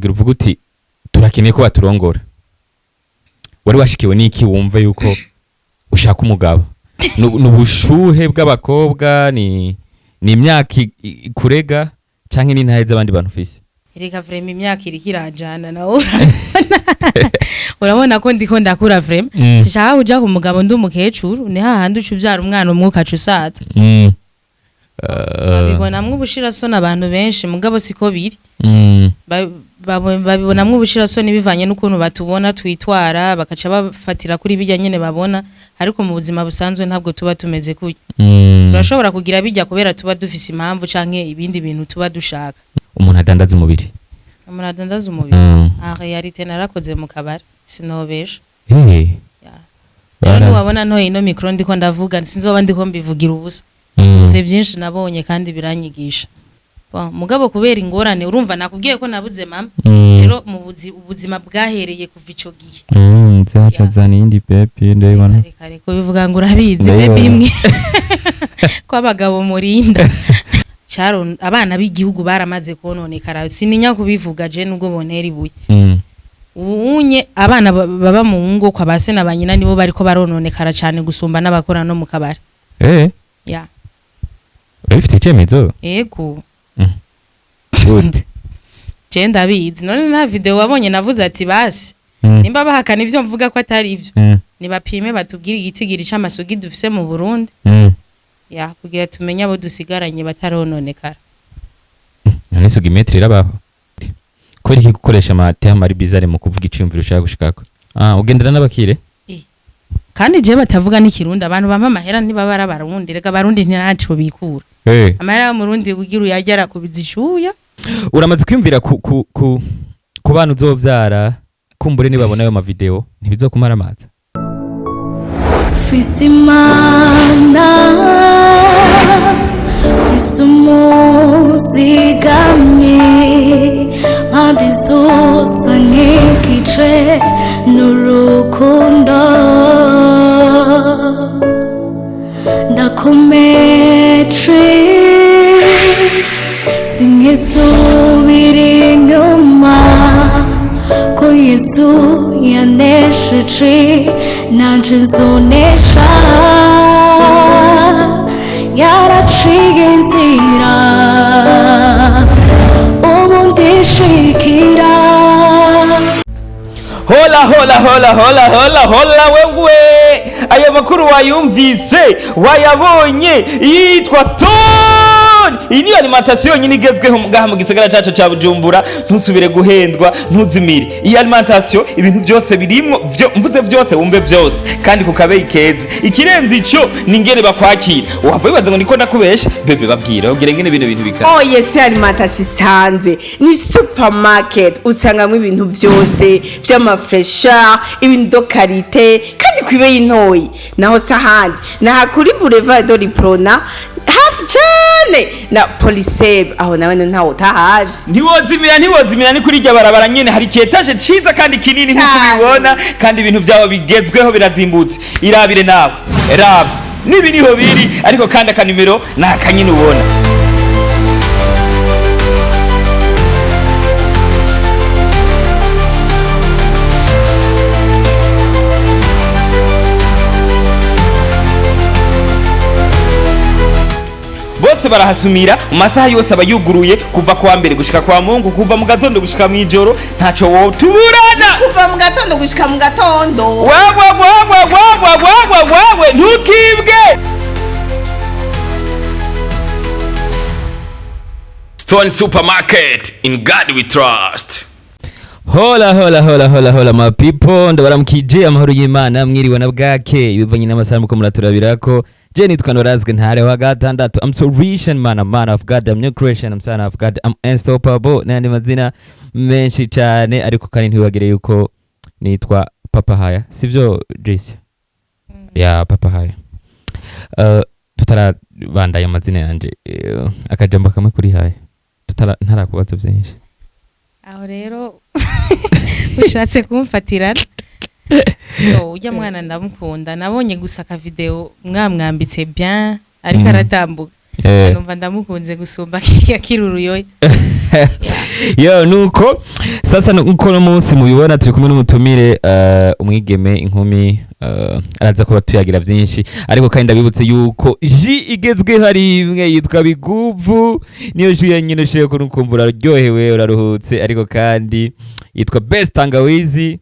Kugira uvuge uti turakeneye ko baturongora, wari washikiwe n'iki wumva yuko ushaka umugabo? Ni ubushuhe bw'abakobwa, ni imyaka ikurega, canke ni intahe z'abandi bantu ufise? Reka, vraiment, imyaka iriko irajana nawe urabona ko ndiko ndakura, vraiment. Sishaka kuja ku mugabo ndi umukecuru, ni hahandi uca uvyara umwana umwe ukaca usaza. Babibonamwo ubushirasoni abantu benshi, mugabo siko biri. Babibonamwo ubushirasoni bivanye n'ukuntu batubona twitwara, bakaca bafatira kuri bijya nyene babona, ariko mu buzima busanzwe ntabwo tuba tumeze kurya. Turashobora kugira bijya kubera tuba dufise impamvu canke ibindi bintu tuba dushaka. Umuntu adandaza umubiri. Umuntu adandaza umubiri? En réalité narakoze mu kabari, sinobesha. Rero niwabona ntoye ino micro ndiko ndavuga, sinzoba ndiko mbivugira ubusa. Mfise byinshi nabonye kandi biranyigisha. Bon, mugabo kubera ingorane, urumva nakubwiye ko nabuze mama. Rero mu ubuzima bwahereye kuva ico gihe. Zaca zana iyindi pepi, ndabibona. Kare kare kubivuga ngo urabizi. Ndabibona. Pepi imwe ko abagabo murinda Caro, abana b'igihugu baramaze kononekara, sininya kubivuga je nubwo bontera ibuye. Ubunye abana baba mu ngo kwa base na banyina nibo bariko barononekara cane gusumba n'abakora no mu kabari. Ya. Urabifite icyemezo? Ego. Gute? Je ndabizi. None nta video wabonye navuze ati basi nimba bahakana ivyo mvuga ko atari ivyo, nibapime batubwire igitigiri c'amasugi dufise mu Burundi, ya, kugira tumenye abo dusigaranye batarononekara. None isugi metero irabaho? Kubera iki gukoresha ama termes ari bizarre mu kuvuga iciyumviro ushaka gushikako? Ah, ugendera n'abakire? Kandi je batavuga n'ikirundi, abantu bampa amahera ntibaba ari abarundi. Rega abarundi ntaco bikura. Amahera y'umurundi kugira uyagera kubiza icuya. Uramaze kwiyumvira ku bana uzovyara, kumbure nibabona ayo mavideo ntibizokumara amazi? Mfise Imana, mfise umuzigamyi, mpande zose nk'igice n'urukundo, ndakomeje, sinkisubira inyuma, ko Yesu yanesheje nanje nzonesha, yaraciye inzira ubu ndishikira. Hola hola hola hola hola hola! Wewe, ayo makuru wayumvise, wayabonye? Yitwa Stone. Iyi niyo alimentation yonyine igezweho ngaha mu gisagara cacu ca Bujumbura. Ntusubire guhendwa, ntuzimire. Iyi alimentation ibintu byose birimwo, vyo mvuze byose wumve byose, kandi ku kabeyi keza. Ikirenze ico ni ingene bakwakira. Wahava wibaza ngo niko ndakubesha. Bebe, babwira ubwire ingene bino bintu bikara. Oye, si alimentation isanzwe, ni supermarket. Usangamo ibintu byose vy'ama fraîcheur, ibintu de qualité, kandi kw'ibeyi ntoyi. Naho sahandi naha kuri boulevard de l'Uprona, hafi cane na Poliseb, aho nawe ntawe utahazi. Ntiwozimira, ntiwozimira. Ni kuri irya barabara nyene, hari iki étage ciza kandi kinini nk'uko Cane. ubibona, kandi ibintu vyabo bigezweho, birazimbutse. Irabire nawe, raba nibi niho biri. Ariko kandi akanimero ni akanyine ubona. Bose barahasumira mu masaha yose, aba yuguruye kuva kuwa mbere gushika kwa Mungu, kuva mu gatondo gushika mw'ijoro. Ntaco wotuburana. Kuva mu gatondo gushika mu gatondo. Wewe wewe wewe wewe wewe, ntukibwe. Stone Supermarket, in God we trust. Hola hola hola hola hola my people, ndabaramukije amahoro y'Imana, mwiriwe na bwake ibivanye n'amasaha muko muraturabirako. Je nitwa Norazwe Ntare wa gatandatu. I'm solution man, I'm man of God, I'm new creation, I'm son of God, I'm unstoppable n'ayandi mazina menshi cyane. Ariko kandi ntiwibagire yuko nitwa Papa Haya, sivyo Jesse? Ya, Papa Haya. Tutarabandanya amazina yanje, akajambo kamwe kuri Haya, tutara ntarakubaza byinshi. Aho rero ushatse kumfatirana. So ujya mwana ndamukunda, nabonye gusa aka video mwamwambitse bien ariko aratambuka, numva ndamukunze gusumba akiri uruyoya. Yo, nuko sasa nuko no munsi mubibona turi kumwe n'umutumire, umwigeme, inkumi, araza kuba tuyagira byinshi. Ariko kandi ndabibutse yuko jus igezweho ari imwe yitwa Biguvu, niyo jus yenyine ushoboye kunukumva uraryohewe, uraruhutse. Ariko kandi yitwa Best Tangawizi.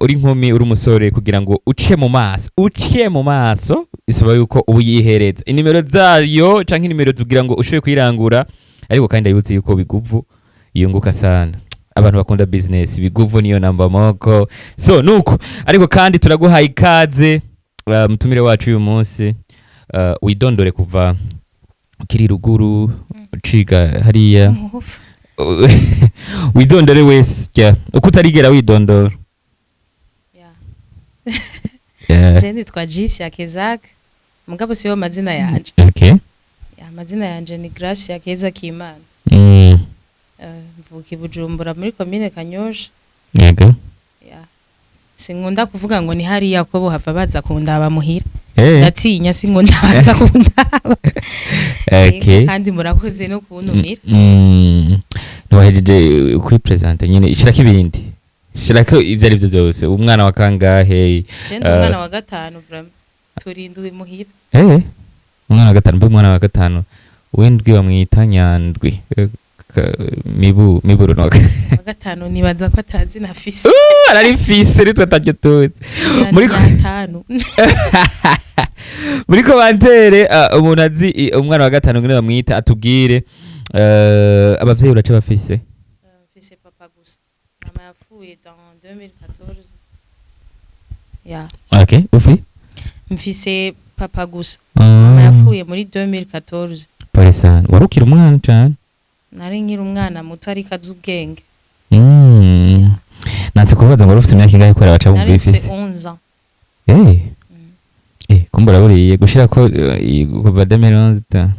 Uri inkumi, uri umusore, kugira ngo uce mu maso, uciye mu maso bisaba yuko uba uyihereza inimero zayo canke inimero kugira ngo ushobore kuyirangura. Ariko kandi ndabibutse yuko Biguvu yunguka sana, abantu bakunda business, Biguvu niyo namba moko. So nuko, ariko kandi turaguhaye ikaze, mutumire wacu uyu munsi, widondore kuva ukiri ruguru uciga hariya, widondore wese jya uko utarigera widondora. Yeah. Je nitwa Jisia Kezak, mugabo siyo mazina yanje. Yeah, amazina yanje ni Gracia Keza Kimana. Mvuka i Bujumbura muri komine Kanyosha. Yeah. Sinkunda kuvuga ngo ni hariya ko bohava baza kundaba muhira. Ndatinya, sinkunda baza kundaba. Yego, kandi murakoze no kuntumira. Ntiwahejeje kwipresenta nyine, ishirako ibindi, shirako ibyo ari byo byose. Umwana wa kangahe? Je ndi umwana wa gatanu, vraiment turinduwe muhira. Umwana wa gatanu, mbe umwana wa gatanu w'indwi bamwita Nyandwi? Mibu Miburu no Wa gatanu nibaza ko atazi nafise. Ararifise, nitwe ataryo tuzi. Muri gatanu. Muri commentaire, umuntu azi umwana wa gatanu ngene bamwita atubwire. Abavyeyi uraca bafise? Mfise papa gusa, mama yapfuye dans 2014, yeah. Okay, ufi Mfise papa gusa, mama yapfuye muri 2014. Pole sana, warukira umwana cane. Nari nkiri umwana muto ariko azi ubwenge. Nanse kubaza ngo wari ufise imyaka ingahe kubera baca bumva Nari mfise ifise. 11 ans. Kumbura buriye gushirako kuva 2011 ta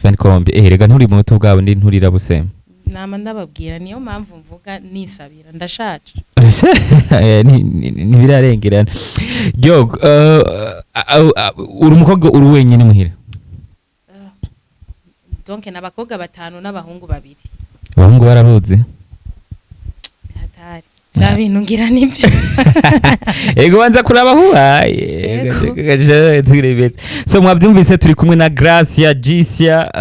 vingt combien? Rega nturi muto bwabo ndi nturira busema. Nama ndababwira, niyo mpamvu mvuga nisabira, ndashaje. Ntibirarengerana yo. Uri umukobwa, uri wenyine muhira? Donc n'abakobwa batanu n'abahungu babiri. Abahungu barabuzi. Hatari vya bintu ngira nivyo. Ego, banza kuraba hubaye. Ego. So mwabyumvise, turi kumwe na Gracia Gisia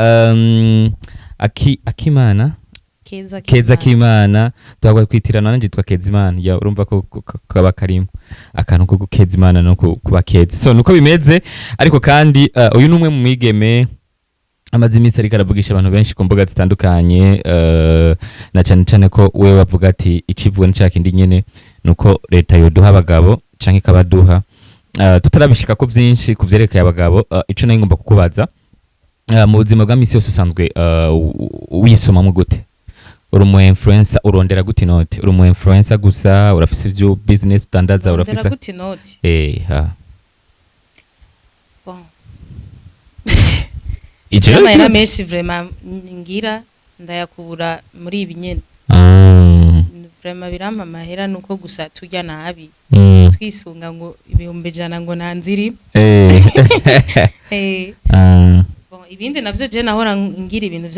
Akimana. Keza. Keza Kimana, twagwa kwitirana, nanje yitwa Kezimana. Ya, urumva ko kaba karimo akantu ko gukeza Imana no kuba keza. So nuko bimeze. Ariko kandi uyu ni umwe mu mwigeme amaze iminsi ariko aravugisha abantu benshi ku mbuga zitandukanye, na cyane cyane ko we bavuga ati icivugo ni cya kindi nyene, nuko leta yoduha abagabo canke ikabaduha. Tutarabishika ko vyinshi ku vyerekeye abagabo, ico nari ngomba kukubaza, mu buzima bwa misi yose usanzwe wisomamwo gute? Uri umu influencer, urondera gute inoti? Uri umu influencer gusa, urafise ivyo business udandaza? Urondera Urafise gute inoti? Eh ha. Bon. Ijoro Amahera ryose. menshi vraiment ngira ndayakura muri ibi nyene. Vraiment birampa amahera, nuko gusa turya nabi. Twisunga ngo 100,000 ngo nanziri. Bon, ibindi navyo je nahora ngira ibintu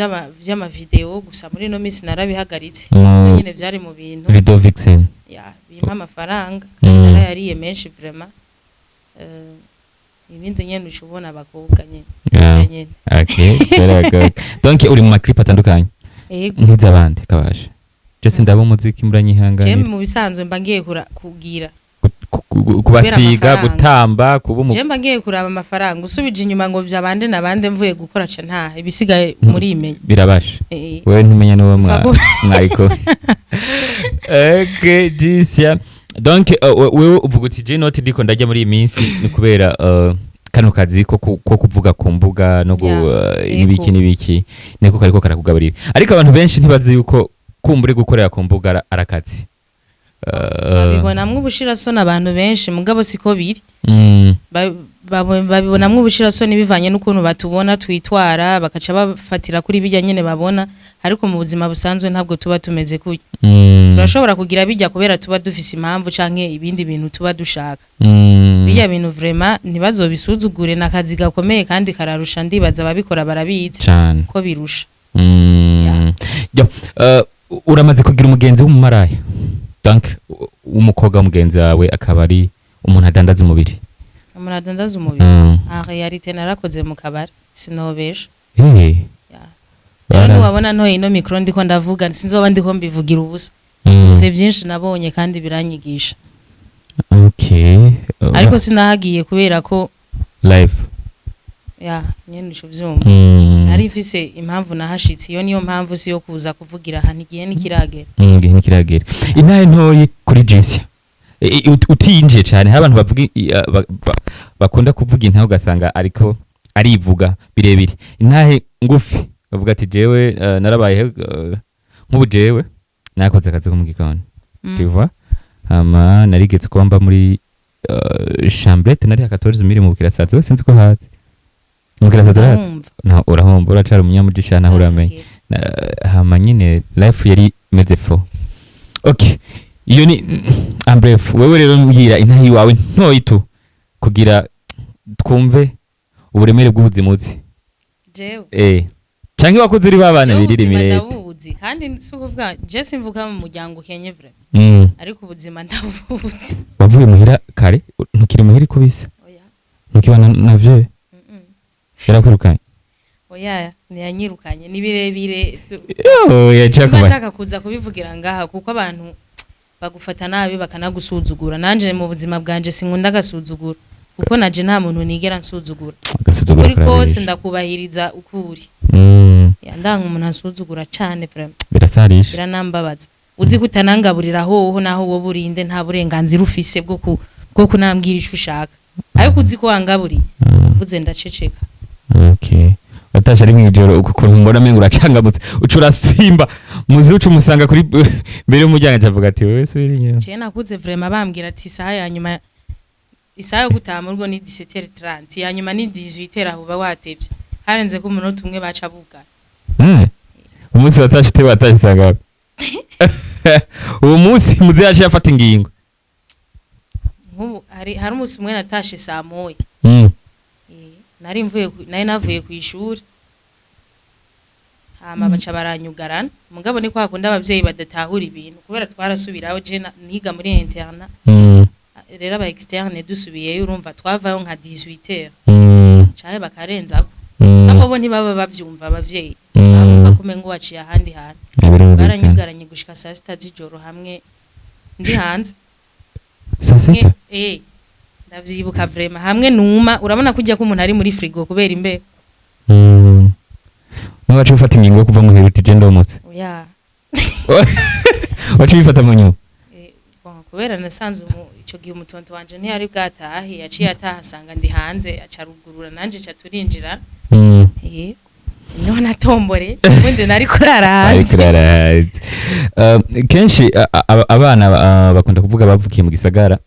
vy'ama video, gusa muri no minsi narabihagaritse. Ivyo nyene vyari mu bintu Video vixen. Ya, bimpa amafaranga. Narayariye menshi vraiment. Ibindi nyene uca ubona abakobwa nyene. Nyene. Okay, very good. Donc uri mu ma clip atandukanye? Yego. Nk'iz'abandi kabasha, je sindaba umuziki, Je muranyihanganira. mu bisanzwe mba ngiye kugira Kubasiga, amafaranga. gutamba, kuba umu Je mba ngiye kuraba amafaranga, usubije inyuma ngo vyabande nabande, mvuye gukora ca ntaha, ibisigaye muri imenya. Birabasha. Wewe ntumenya n'uwo mwariko. Okay, Jisia, donc wewe uvuga uti je note ndiko ndajya muri iyi minsi ni kubera kano kazi ko kuvuga ku mbuga no Yeah. n'ibiki n'ibiki, niko kariko karakugaburira. Ariko abantu benshi ntibazi yuko kumbura gukorera ku mbuga arakazi. Babibonamwo ubushirasoni abantu benshi, mugabo siko biri. Babibonamwo ubushirasoni bivanye n'ukuntu batubona twitwara, bakaca bafatira kuri bijya nyene babona, ariko mu buzima busanzwe ntabwo tuba tumeze kurya. Turashobora kugira bijya kubera tuba dufise impamvu canke ibindi bintu tuba dushaka. Bijya bintu vraiment ntibazobisuzugure, n'akazi gakomeye kandi kararusha, ndibaza ababikora barabizi Cane. ko birusha. Yo, uramaze kugira umugenzi w'umumaraya, donc w'umukobwa w'umugenzi wawe akaba ari umuntu adandaza umubiri? Umuntu adandaza umubiri? En réalité narakoze mu kabari, sinobesha. Ya. Rero niwabona ntoye ino micro ndiko ndavuga, sinzoba ndiko mbivugira ubusa. Mfise byinshi nabonye kandi biranyigisha. Ariko sinahagiye kubera ko live ya nyene ico vyumva. Nari mfise impamvu nahashitse, iyo niyo mpamvu si yo kuza kuvugira ahantu, igihe nikiragera. Igihe ntikiragera. Intahe ntoyi kuri Jisia, utinjiye cyane, hari abantu bavuga bakunda kuvuga intahe, ugasanga ariko arivuga birebire. Intahe ngufi bavuga ati jewe narabaye nk'ubu jewe nakoze akazi ko mu gikoni. Tu vois, hama narigeze kuba mba muri chambrette, nari 14 mille mu Bukirasazi. We sinzi ko hazi mu Bukirasazi, urahazi? Ndumva. No, urahomba, uracara umunyamugisha naho uramenya. Hama nyine life yari imeze fo. Okay, iyo ni en bref. Wewe rero mbwira intahe iwawe ntoyi tu kugira twumve uburemere bw'ubuzima uzi. Jewe? Canke wakuze uri babana Jewe birira ubuzima imirete? ndabuzi, kandi si ukuvuga je simvuka mu muryango ukenye vraiment, ariko ubuzima ndabuzi. Wavuye muhira kare, ntukiri muhira ikubise? Oya. Ntukibana na vyo? Mm-mm. Yarakwirukanye? Oya, ntiyanyirukanye, ni birebire. Yo, yaciye Simba akubaye. nshaka kuza kubivugira ngaha kuko abantu bagufata nabi bakanagusuzugura. Nanje mu buzima bwanje sinkunda agasuzuguro, kuko naje nta muntu nigera nsuzugura. Agasuzuguro Kuri kose. karabishe. Ndakubahiriza ukuri. Ya, ndanga umuntu ansuzugura cane vraiment. Birasarisha. Biranambabaza. Uzi ko utanangaburira hoho, naho wowe urinde, nta burenganzira ufise bwo kunambwira ico ushaka, ariko uzi ko wangaburiye, uvuze ndaceceka. Okay, watashe ari mwijoro, uku kuntu mbona mengo uracangamutse, uca urasimba muzi, uca umusanga kuri mbere y'umuryango, acavuga ati wewe subira inyuma. Jewe nakuze vraiment bambwira ati isaha ya nyuma, isaha yo gutaha mu rugo ni 17h30, ya nyuma ni 18h, aho uba watevye harenze ko umunota umwe baca bugara. Umunsi watashe te, watashe sangapi uwo munsi muze yaciye afata ingingo? Nk'ubu hari umunsi umwe natashe saa 1. Nari mvuye nari navuye ku ishuri, hama baca baranyugarana. Mugabo ni kwa kundi abavyeyi badatahura ibintu, kubera twarasubiraho, je niga muri internat. Rero aba externe dusubiyeyo, urumva twavayo nka 18h canke bakarenzako. Gusa bobo ntibaba bavyumva, abavyeyi bumva ko umengo waciye ahandi hantu. Birumvikana. Baranyugaranye gushika saa 6 z'ijoro hamwe ndi hanze. Saa 6? Ndavyibuka vraiment, hamwe numa urabona kujya ko umuntu ari muri frigo kubera imbeho. Niwe waciye ufata ingingo yo kuva muhira uti je ndomotse? Oya. Waciye ubifata mu nyuma? Bon, kubera nasanze ico gihe umutonto wanje ntiyari bwatahe, yaciye ataha asanga ndi hanze, aca rugurura nanje ca turinjira. Niho natombore, ubundi nari kurara Ariko hanze. urara. Kenshi abana bakunda kuvuga bavukiye mu gisagara,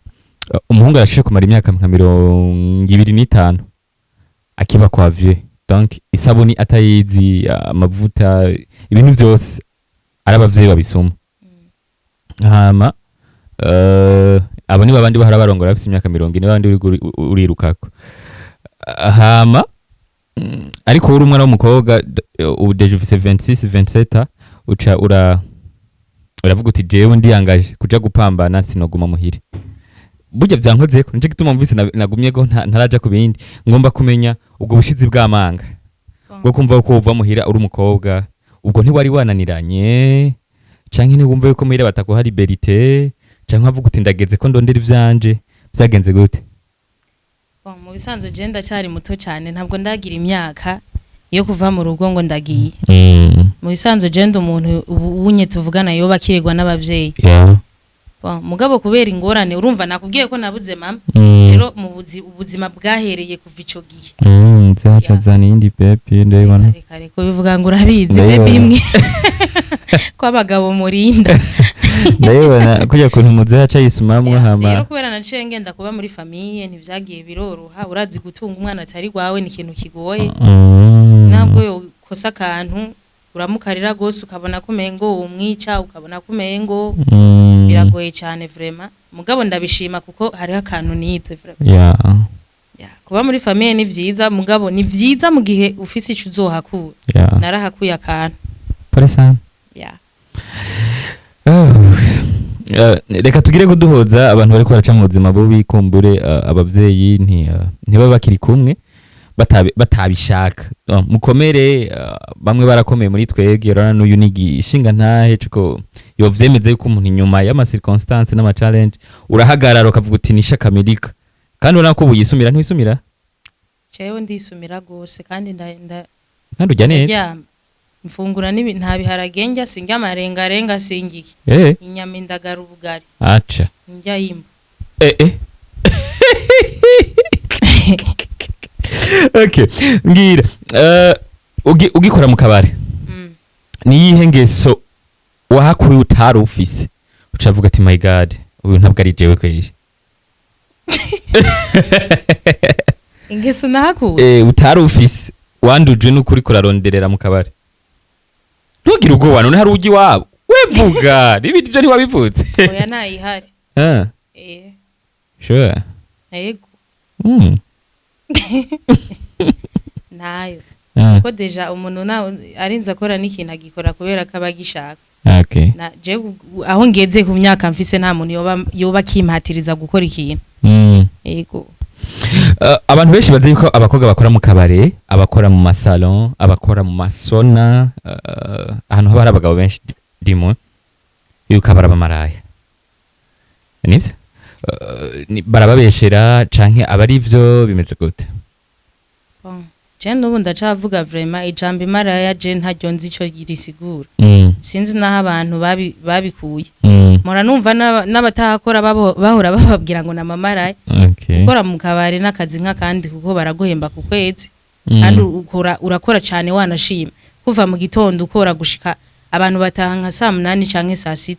umuhungu arashobora kumara imyaka nka 25 akiba kwa vieux, donc isabuni atayizi, amavuta, ibintu vyose ari abavyeyi babisuma. Hama abo ni babandi bahora barongora bafise imyaka 40, babandi uri urirukako. Hama ariko uri umwana w'umukobwa, ubu déjà ufise 26, 27, uca uravuga uti jewe ndiyangaje kuja gupambana, sinoguma muhira. Burya vyankozeko, nico gituma mvise nagumyeko ntaraja ku bindi. Ngomba kumenya ubwo bushizi bw'amanga bwo kumva ko uva muhira uri umukobwa, ubwo ntiwari wananiranye, canke ntiwumva yuko muhira bataguha liberté, canke wavuga uti ndageze ko ndondera ivyanje? Vyagenze gute? Bon, mu bisanzwe je ndacyari muto cyane, ntabwo ndagira imyaka yo kuva mu rugo ngo ndagiye. Mu bisanzwe je ndi umuntu ubu unye tuvugana yoba akiregwa n'abavyeyi. Bon, mugabo kubera ingorane, urumva nakubwiye ko nabuze mama. Rero mu ubuzima bwahereye kuva ico gihe. Zaca zana iyindi pepi, ndabibona. Kare kare kubivuga ngo urabizi. Ndabibona. Baby imwe ko abagabo murinda. Ndabibona kujya kuntu muzehe aca yisumamwo. Rero Hama kubera naciye ngenda kuba muri famille, ntivyagiye biroroha. Urazi gutunga umwana atari gwawe ni ikintu kigoye. Ntabwo yokosa akantu uramukarira gose, ukabona ko umengo umwica, ukabona ko umengo biragoye cyane vraiment. Mugabo ndabishima kuko hariho akantu nize vraiment. Ya, kuba muri famille ni vyiza, mugabo ni vyiza mu gihe ufise ico uzohakura. Narahakuye akantu. Pole sana. Yeah. Oh. Reka tugire kuduhoza abantu bariko baraca mu buzima bubi, kumbure abavyeyi ntibaba bakiri kumwe batabishaka. Mukomere, bamwe barakomeye muri twebwe. Urabona n'uyu ni igishinga ntahe cuko yovyemeze yuko umuntu inyuma y'ama circonstance n'ama challenge urahagarara ukavuga uti nisha kamirika, kandi urabona ko ubu yisumira, ntiwisumira? Jewe ndisumira gose kandi nda Kandi urya neza. Ndaryama, mfungura nta biharage ndya, sinjya amarengarenga, singiki inyama, indagara, ubugari. Aca. Ndya yimba. Okay, mbwira, ugikora mu kabare, niyihe ngeso wahakuye utari ufise ucavuga ati: "My God, uyu ntabwo ari jewe kweri"? Ingeso nahakuye? Utari ufise, wandujwe n'ukuri kuraronderera mu kabare. Ntugire ubwoba, none hari ujya iwabo wevuga n'ibindi byo ntiwabivutse. Oya, ntayihari. Ah, sure? Yego. Ntayo. Kuko déjà umuntu nawe arinze akora n'ikintu agikora kubera ko aba agishaka. Na je aho ngeze ku myaka mfise, nta muntu yoba akimpatiriza gukora ikintu. Yego. Abantu benshi bazi yuko abakobwa bakora mu kabare, abakora mu masalon, abakora mu masona, ahantu haba hari abagabo benshi dimwe, yuko aba ari abamaraya. Nivyo? Barababeshera canke aba ari vyo, bimeze gute? Bon. Je n'ubu ndacavuga vraiment, ijambo imaraya je ntaryo nzi ico risigura. Sinzi n'aho abantu babikuye. Mpora numva n'abatahakora bahora bababwira ngo namamaraya. Gukora mu kabari n'akazi nk'akandi, kuko baraguhemba ku kwezi. Kandi urakora cyane, wanashima kuva mu gitondo ukora gushika abantu bataha nka saa 8 canke saa 6.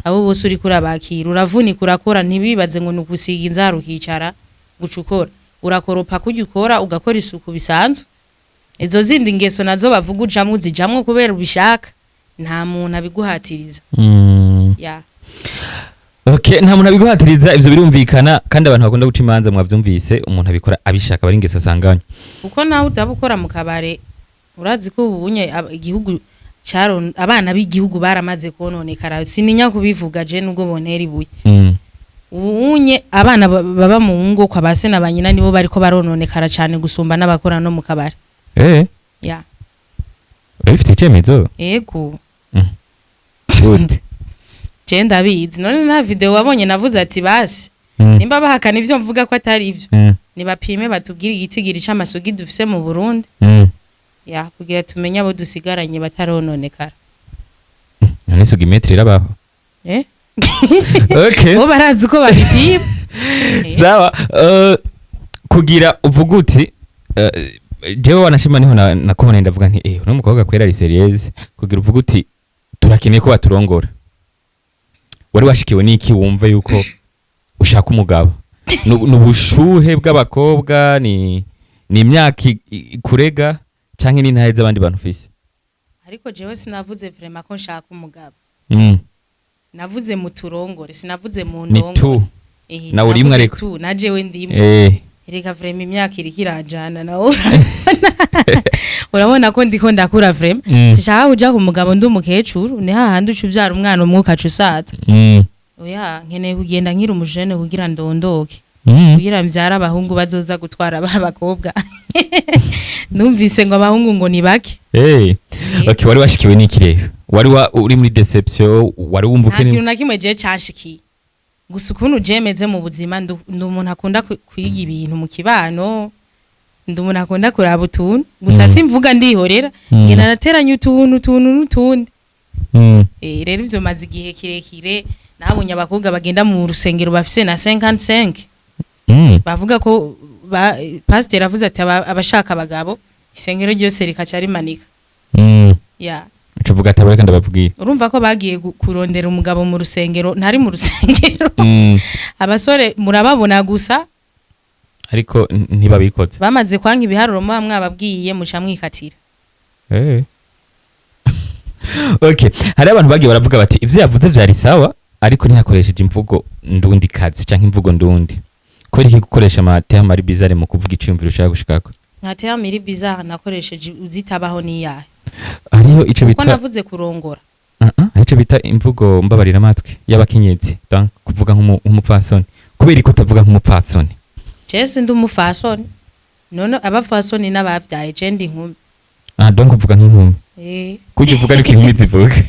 Abo bose uriko urabakira, uravunika, urakora. Ntibibaze ngo ni ugusiga inzara ukicara guca ukora. Urakoropa, kurya ukora, ugakora isuku bisanzwe. Izo zindi ngeso nazo bavuga ujamwo, uzijamwo kubera ubishaka, nta muntu abiguhatiriza. Ya. Okay, nta muntu abiguhatiriza, ivyo birumvikana. Kandi abantu bakunda guca imanza, mwavyumvise, umuntu abikora abishaka, bari ingeso asanganywe. Kuko nawe utaba ukora mu kabare, urazi ko ubunye igihugu abana b'igihugu baramaze kononekara. Sininya kubivuga je nubwo bontera ibuye. Ubunye abana baba mu ngo kwa ba se na ba nyina nibo bariko barononekara cane gusumba n'abakora no mu kabare. Ya. Urabifite icemezo? Ego. Gute? Je ndabizi. None nta video wabonye navuze ati basi nimba bahakana ivyo mvuga ko atari ivyo, nibapime batubwire igitigiri c'amasugi dufise mu Burundi, ya, kugira tumenye abo dusigaranye batarononekara. None isugi metero irabaho? Eh. Okay. Bo barazi ko babipima. Sawa, kugira uvuga uti jewe wanashima niho nakubona ndavuga nti uno mukobwa kwera ari sérieuse. Kugira uvuga uti turakeneye ko baturongora, wari washikiwe n'iki wumva yuko ushaka umugabo? Ni ubushuhe bw'abakobwa, ni imyaka ikurega, canke ni intahe z'abandi bantu ufise? Ariko jewe sinavuze vraiment ko nshaka umugabo. Navuze mu turongore, sinavuze mu Ni ndongore. tu. Eh, Nawe urimwe navuze ariko. tu, na jewe ndimwe. Reka vraiment, imyaka iriko irajana, nawe urabona ko ndiko ndakura vraiment. Sishaka kuja ku mugabo ndi umukecuru, ni hahandi uca uvyara umwana umwe ukaca usaza. Oya, nkeneye kugenda nkiri umujene kugira ndondoke, kugira mvyare abahungu bazoza gutwara ba bakobwa. Numvise ngo abahungu ngo ni bake. Okay, wari washikiwe n'iki rero? Wari uri muri déception, wari wumva Nta ukeneye? kintu na kimwe jewe canshikiye. Gusa ukuntu je meze mu buzima, ndi umuntu akunda kwiga ibintu mu kibano, ndi umuntu akunda kuraba utuntu gusa. Simvuga, ndihorera. Ngenda nateranya utuntu utuntu n'utundi. Rero ivyo maze igihe kirekire. Nabonye abakobwa bagenda mu rusengero bafise na 55, bavuga ko pasiteri avuze ati abashaka abagabo, isengero ryose rikaca rimanika. Ya. Ucuvuga ati abareka ndababwira. Urumva ko bagiye kurondera umugabo mu rusengero, ntari mu rusengero. Abasore murababona gusa. Ariko ntibabikoze. Bamaze kwanka ibiharuro muba mwababwiye, muca mwikatira. Okay, hari abantu bagiye baravuga bati ivyo yavuze vyari sawa, ariko ntiyakoresheje imvugo ndundi kazi canke imvugo ndundi. Kubera iki gukoresha ama termes ari bizarre mu kuvuga iciyumviro ushaka gushikako? Nka terme iri bizarre nakoresheje uzitabaho niyahe? Hariho ico Kuko bitwa navuze kurongora. Ico bita imvugo mbabarira amatwi y'abakenyezi, donc kuvuga nk'umupfasoni. Kubera ko utavuga nk'umupfasoni? Je sindi umufasoni. None abafasoni n'abavyaye, je ndi inkumi. Ah, donc uvuga nk'inkumi? Eh. Kurya uvuga ariko inkumi zivuga.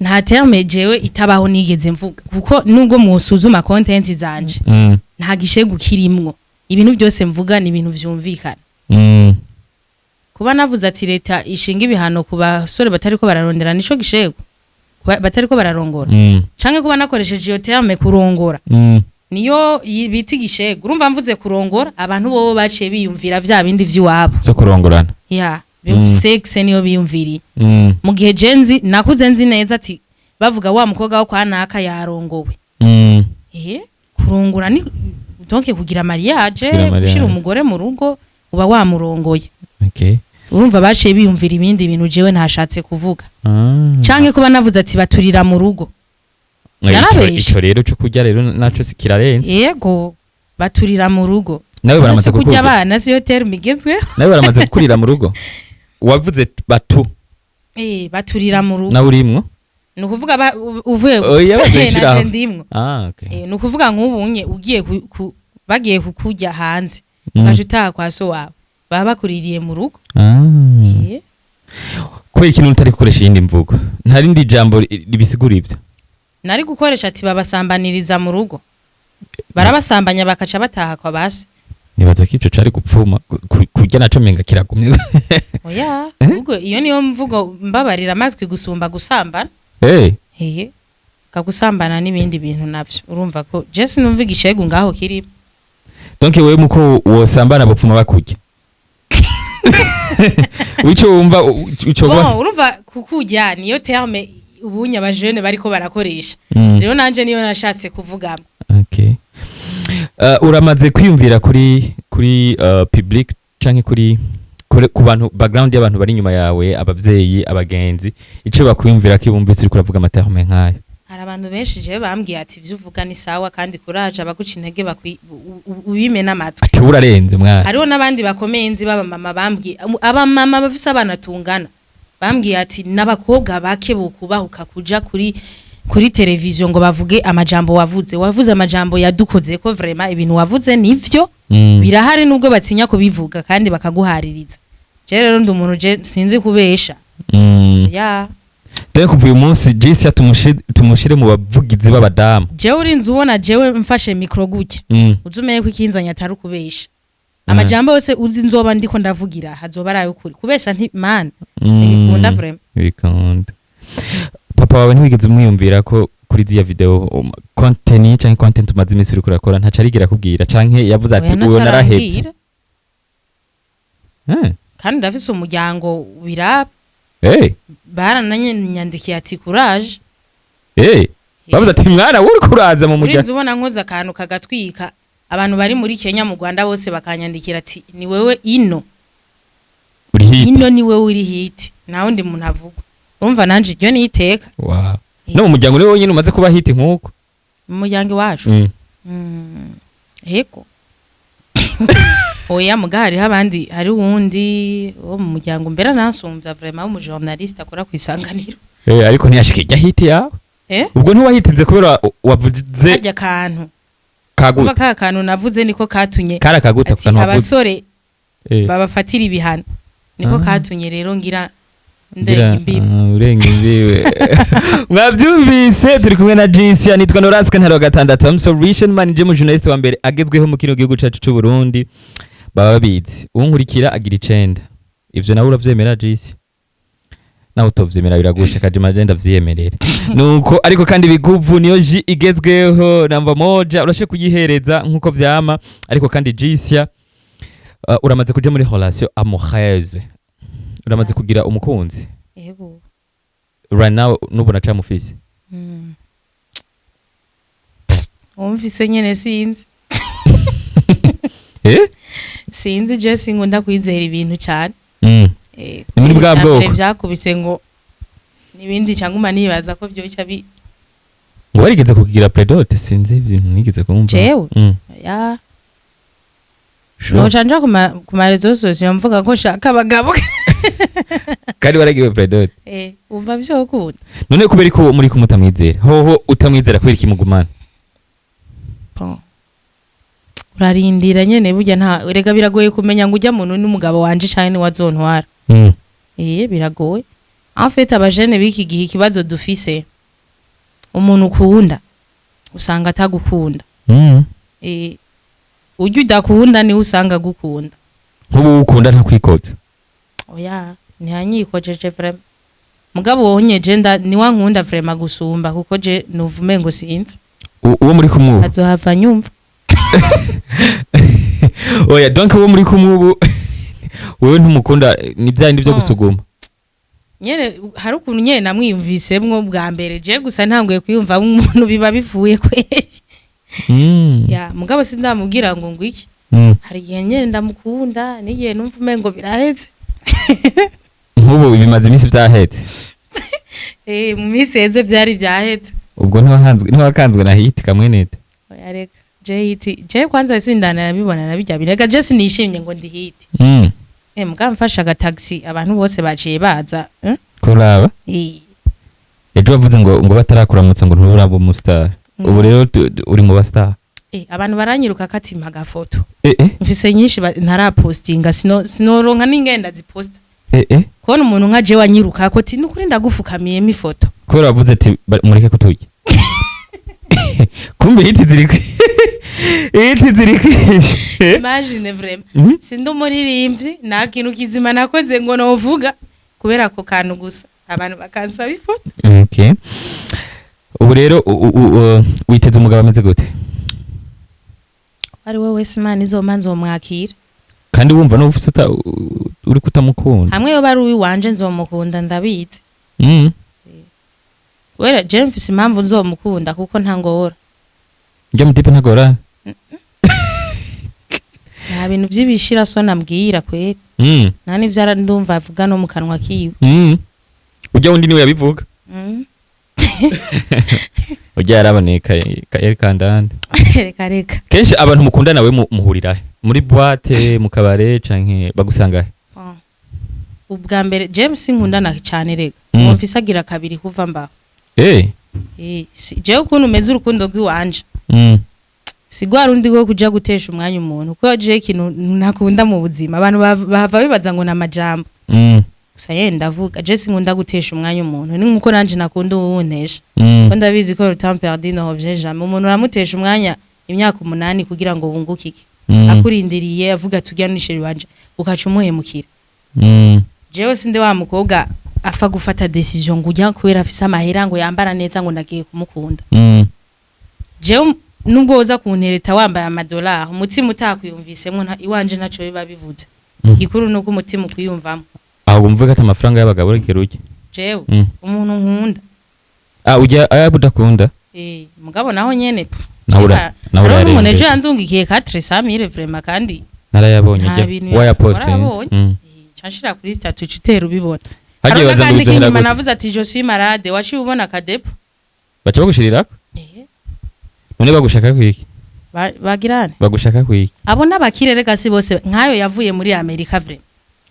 Nta terme jewe itabaho nigeze mvuga, kuko nubwo mwosuzuma content zanje, nta gishegu kirimwo. Ibintu byose mvuga ni ibintu vyumvikana. Kuba navuze ati leta ishinga ibihano ku basore batariko bararondera, nico gishego? Batariko bararongora, canke kuba nakoresheje iyo terme kurongora, niyo bita igishego? Urumva mvuze kurongora, abantu bobo baciye biyumvira vya bindi vy'iwabo. Zo kurongorana. Ya sexe niyo biyumviriye, mu gihe je nzi, nakuze nzi neza ati bavuga wa mukobwa wo kwa naka yarongowe. Kurongora ni donc kugira mariage. Kugira mariage. Gushira umugore mu rugo, uba wamurongoye. Urumva baciye biyumvira ibindi bintu jewe ntashatse kuvuga. Canke kuba navuze ati baturira mu rugo. Narabeshe. Ico rero cyo kurya rero naco si kirarenze. Yego, baturira mu rugo. Nawe baramaze Ese kurya kukurya? abana siyo terme igezweho? Nawe baramaze gukurira mu rugo? Wavuze batu. Baturira mu rugo. Nawe urimwo? Ni ukuvuga uvuye Oya, bazishiraho. Naje ndimwo. Ah, okay. Ni ukuvuga nk'ubunye ugiye bagiye kukurya hanze, ugaca utaha kwa so wawe, baba bakuririye mu rugo. Kubera ikintu utari gukoresha iyindi mvugo, nta rindi jambo ribisigura ibyo? Nari gukoresha ati babasambaniriza mu rugo, barabasambanya bakaca bataha kwa basi. Nibaza ko ico cari gupfuma. Kurya naco menga kiragumye. Oya, ubwo iyo niyo mvugo mbabarira amatwi gusumba gusambana. Kagusambana n'ibindi bintu navyo, urumva ko je sinumva igishegu ngaho kiri. Donc wewe muko wosambana bupfuma bakurya, wico wumva ico Bon, urumva kukurya niyo terme ubunye abajene bariko barakoresha. Rero nanje niyo nashatse kuvugamo. Okay. Uramaze kwiyumvira kuri public canke kuri ku bantu, background y'abantu bari inyuma yawe, abavyeyi, abagenzi, ico bakwiyumvira ko bumvise uriko uravuga amaterme nk'ayo? Hari abantu benshi jewe bambwiye ati ivyo uvuga ni sawa kandi kuraje, abaguca intege ubime n'amatwi. Ati urarenze mwana. Hariho n'abandi bakomeye nzi b'abamama bambwiye, abamama bafise abana tungana, bambwiye ati n'abakobwa bake bokubahuka kuja kuri televiziyo ngo bavuge amajambo wavuze. Wavuze amajambo yadukoze ko vraiment ibintu wavuze nivyo, birahari nubwo batinya kubivuga kandi bakaguhaririza. Je rero ndi umuntu, je sinzi kubesha. Ya. Dore kuva uyu munsi Jisi tumushire mu bavugizi b'abadamu. Jewe urinze ubona jewe mfashe micro gutya, uzi umenye ko ikinzanye atari ukubesha. Amajambo yose uzi nzoba ndiko ndavugira hazoba ari ay'ukuri. Kubesha nti man, ntibikunda vraiment. Bikunda. Papa wawe ntiwigeze umwiyumvira ko kuri ziriya video, content canke content umaze iminsi uriko urakora, ntaco arigera akubwira canke yavuze ati Oya, uwo ntaco narahevye? arambwira. Kandi ndafise umuryango biraba. Barananyandikiye ati courage. Bavuze ati mwana wowe uriko uraza mu muryango. Urinze ubona nkoze akantu kagatwika, abantu bari muri Kenya, mu Rwanda bose bakanyandikira ati ni wewe ino. Uri hit. Ino ni wewe uri hit, nta wundi muntu avuga. Urumva nanje iryo ni iteka. Wow. No mu muryango niwe wenyine umaze kuba hit nkuko? Mu muryango iwacu? Ego, oya, muga hariho abandi, hari uwundi wo mu muryango mbera nansumvya vraiment, w'umujournaliste akora ku Isanganiro. Ariko ntiyashika ijya hit yawe. Ubwo ntiwahitinze kubera wavuze Karya kantu kuba kaguta? Ka kantu navuze niko katunye Kari akaguta ati kantu wavuze. Abasore babafatira ibihano, niko katunye rero ngira ndenga imbibi. Ah, urenga imbibe. Mwabyumvise, turi kumwe na Jinsia, nitwa Noraska Ntaro gatandatu. I'm solution man, je mu journalist wa mbere agezweho mu kino gihugu cacu c'u Burundi. Baba babizi. Unkurikira agira 9. Ivyo nawe uravyemera, Jinsia? Nawe utovyemera biragusha kajima, je ndavyiyemerera. Nuko ariko kandi biguvu niyo ji igezweho namba moja, urashe kuyihereza nkuko vyama. Ariko kandi Jinsia, uramaze kuja muri relation amoureuse? Uramaze kugira umukunzi? Yego. Right now nubona camufise? Wumvise nyene, sinzi. Sinzi, je sinkunda kwizera ibintu cyane. Ni muri bwa Ibya mbere bwoko. byakubise ngo n'ibindi, cyangwa nibaza ko byoca bi Ngo warigeze kugira pré-dot? Sinzi ibintu nigeze kumva. Jewe? Ya. Noca nja ku ma réseaux sociaux mvuga ko nshaka abagabo. Kandi waragiwe pré-dot. Eh, wumva vyokunda? None kubera ko muri kumwe utamwizera, hoho utamwizera, kubera iki mugumana? Bon. Urarindira nyene, burya nta, rega biragoye kumenya ngo ujya muntu n'umugabo wanje canke ni wazontwara. Eh, biragoye. En fait, abajene b'iki gihe, ikibazo dufise, umuntu ukunda usanga atagukunda. Eh, ujya udakunda niwe usanga agukunda. Nk'ubu ukunda ntakwikoza? Oya, ntiyanyikojeje vraiment. Mugabo wonye je nda niwankunda vraiment gusumba, kuko je nuvume ngo sinzi. Uwo muri kumwe ubu? Azohava nyumva. Oya, donc uwo muri kumwe ubu, wewe ntumukunda, ni bya bindi byo gusuguma? Nyene hari ukuntu nyene namwiyumvisemwo bwa mbere, je gusa ntanguye kwiyumvamo umuntu biba bivuye kweri. Ya, mugabo sindamubwira ngo iki. Hari igihe nyene ndamukunda n'igihe numva umengo biraheze. Nk'ubu bimaze iminsi byahetse? Eh, mu minsi heze vyari vyaheze. Ubwo ntiwakanzwe na hit kamwe nete? Oya, reka, je hit je kwanza sindana nabibona nabijya birega, je sinishimye ngo ndi hit. Eh, mugabo mfashe agataxi, abantu bose baciye baza, eh? Kuraba. Eh. Ejo wavuze ngo batarakuramutsa ngo nturaba umustar. Ubu rero uri mu bastar. Eh, abantu baranyiruka katimpa agafoto. Eh eh. Mfise nyinshi ntarapostinga, sino sinoronka n'ingenda ziposta. Eh eh. Kubona umuntu nka je wanyiruka ko ati nukuri ndagufukamiyemo ifoto. Kubera wavuze ati mureke kuturya, kumbe hit ziri kwishe. Imagine vraiment. Sindi umuririmbyi, nta kintu kizima nakoze ngo novuga, kubera ako kantu gusa abantu bakansaba ifoto. Okay, ubu rero witeze umugabo ameze gute? Ari we wese Imana izompa nzomwakira. Kandi wumva n'ubu uri kutamukunda? Hamwe yoba ari uwiwanje nzomukunda, ndabizi. Kubera je mfise impamvu nzomukunda, kuko ntangora. Njya mutipe ntagorana? Nta bintu vy'ibishira so nambwira kweri. Nta n'ivyo ndumva avuga no mu kanwa kiwe. Ujya wundi niwe yabivuga? Mm. Ujya yaraboneka yari kandande. Reka reka. Kenshi abantu mukundana we muhurira he? Muri boîte, mu kabare, canke bagusanga he? Ah. Ubwa mbere James nkundana cyane rega. Uwo mfise agira kabiri kuva mbaho. Eh, jewe ukuntu umeze, urukundo rw'iwanje si rwa rundi rwo kuja gutesha umwanya umuntu, kuko jewe ikintu ntakunda mu buzima, abantu bahava bibaza ngo ni amajambo. Gusa yenda ndavuga, je sinkunda gutesha umwanya umuntu, ni nkuko nanje nakunda uwuntesha. Ko ndabizi ko le temps perdu ne revient jamais. Umuntu uramutesha umwanya imyaka 8 kugira ngo wunguke iki? Akurindiriye avuga tujya n'isheri wanje, ukaca umuhemukira. Jewe sinde wa mukobwa afa gufata décision ngo ujya kubera afise amahera, ngo yambara neza, ngo ndagiye kumukunda. Jewe nubwo woza kuntereta wambaye amadolari, umutima utakwiyumvisemwo iwanje ntaco biba bivuze. Igikuru nuko umutima ukwiyumvamo. Aho wumva ko ati amafaranga y'abagabo urigera ujya? Jewe umuntu nkunda. Ah, ujya aya udakunda? Eh, mugabo naho nyene Nawe nawe hariho n'umuntu ejo urayarengeje. yandungikiye 400 000 vraiment, kandi Narayabonye. nta Ujya bintu wayapostinze. warabonye. Eh, ca nshira kuri statut, utera ubibona. Hagiye Hariho baza ngo n'akandi bizohera k'inyuma gute? navuze ati je suis malade, waciye ubona akadepo. Baca bagushirirako? Eh. None bagushaka kwiki? Bagirane. Bagushaka kwiki? Abo n'abakire rega, si bose, nkayo yavuye muri Amerika vraiment.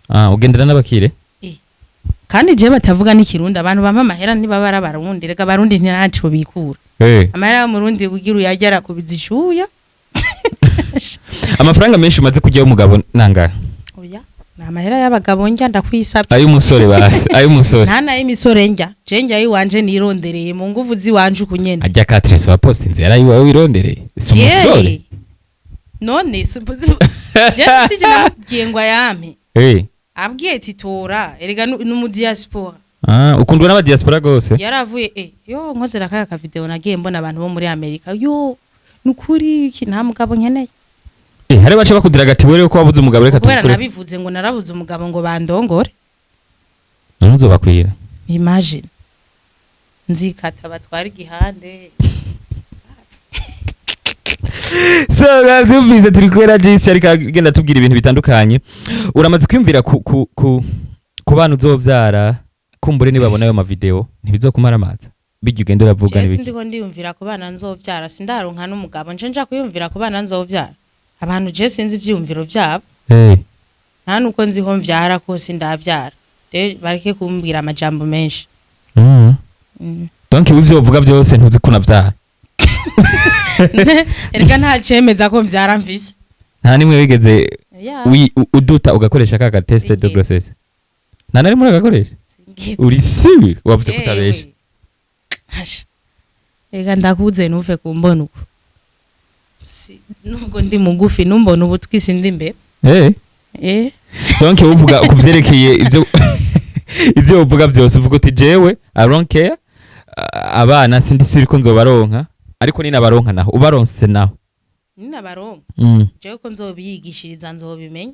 Ah, ugendera n'abakire? Kandi je batavuga n'ikirundi, abantu bampa amahera ntibaba ari abarundi rega, abarundi ntaco bikura. Amahera y'umurundi kugira uyarye arakubiza icuya. Amafaranga menshi umaze kujyaho umugabo nangahe? Oya, ni amahera y'abagabo njya, ndakwisabye. Ay'umusore basi, ay'umusore. Nta n'ay'imisore njya, je njya ayiwanje nirondereye mu nguvu ziwanje uku nyene. Ajya katrese wa postinze yarayiwawe wirondereye, si umusore? Yeee. None je sije namubwiye ngo ayampe. Abwiye ati tora, erega ni mu diaspora. Ah, ukundwa n'abadiaspora gose. Yaravuye, yo nkozera kaya ka video, nagiye mbona abantu bo muri Amerika, yo nukuri iki nta mugabo nkeneye. Eh, hari bace bakudira agati wewe ko wabuze umugabo, reka Kubera tukure. nabivuze ngo narabuze umugabo ngo bandongore. Ntuzobakwira. Imagine, nzikata batwara igihande. So mwabyumvise, turi kumwe na Jisi, ariko agenda atubwira ibintu bitandukanye. Uramaze kwiyumvira ku bana uzovyara, kumbure nibabona ayo mavideo ntibizokumara amazi bijya ugenda uravuga? Jewe N'ibiki? sindiko ndiyumvira ku bana nzovyara, sindaronka n'umugabo nje nja kwiyumvira ku bana nzovyara. Abantu je sinzi ivyiyumviro vyabo. Nta nuko nziho mvyara ko sindavyara. Rero bareke kumbwira amajambo menshi. Donc ivyo uvuga byose ntuzi ko unavyara? Erega nta cemeza ko mvyara mvise. Nta nimwe wigeze Yeah. uduta ugakoresha ka test de Sinigeze. grossesse? Nta na rimwe uragakoresha? Sinigeze. Uri sûr? Wavuze ko utabesha. Yewe. Hasha. Reka ndakuze ntuve kumbona uko. Nubwo ndi mugufi, numbona ubu twisi ndi imbere. Eh. Donc uvuga kuvyerekeye ivyo uvuga byose, uvuga uti: "Jewe I don't care, abana sindi sûr ko nzobaronka, ariko ni nabaronka naho, ubaronse naho." Ninabaronka, jewe ko nzobiyigishiriza, nzobimenya.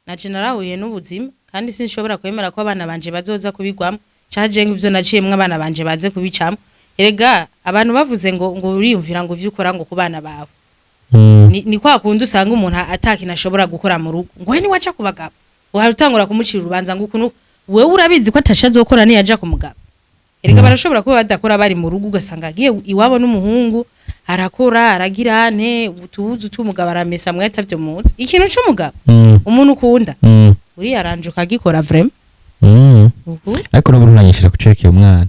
Naje narahuye n'ubuzima kandi sinshobora kwemera ko abana banje bazoza kubigwamo, caje ngo ivyo naciyemwo abana banje baze kubicamo. Erega abantu bavuze ngo uriyumvira ngo ivyo ukora ngo ku bana bawe, ni kwa kundi usanga umuntu atakintu ashobora gukora mu rugo, ngo we niwaca ku bagabo uhari utangura kumucira urubanza, ngo ukuntu wewe urabizi ko atasha azokora niyaja ku mugabo. Erega barashobora kuba badakora bari mu rugo, ugasanga agiye iwabo n'umuhungu arakora, aragira ane utuzu tw'umugabo, aramesa, mwe atavyo muzi ikintu c'umugabo, umuntu ukunda, uriya aranje ukagikora vraiment. Uku. Ariko n'ubu ntunanyishira kucerekeye umwana,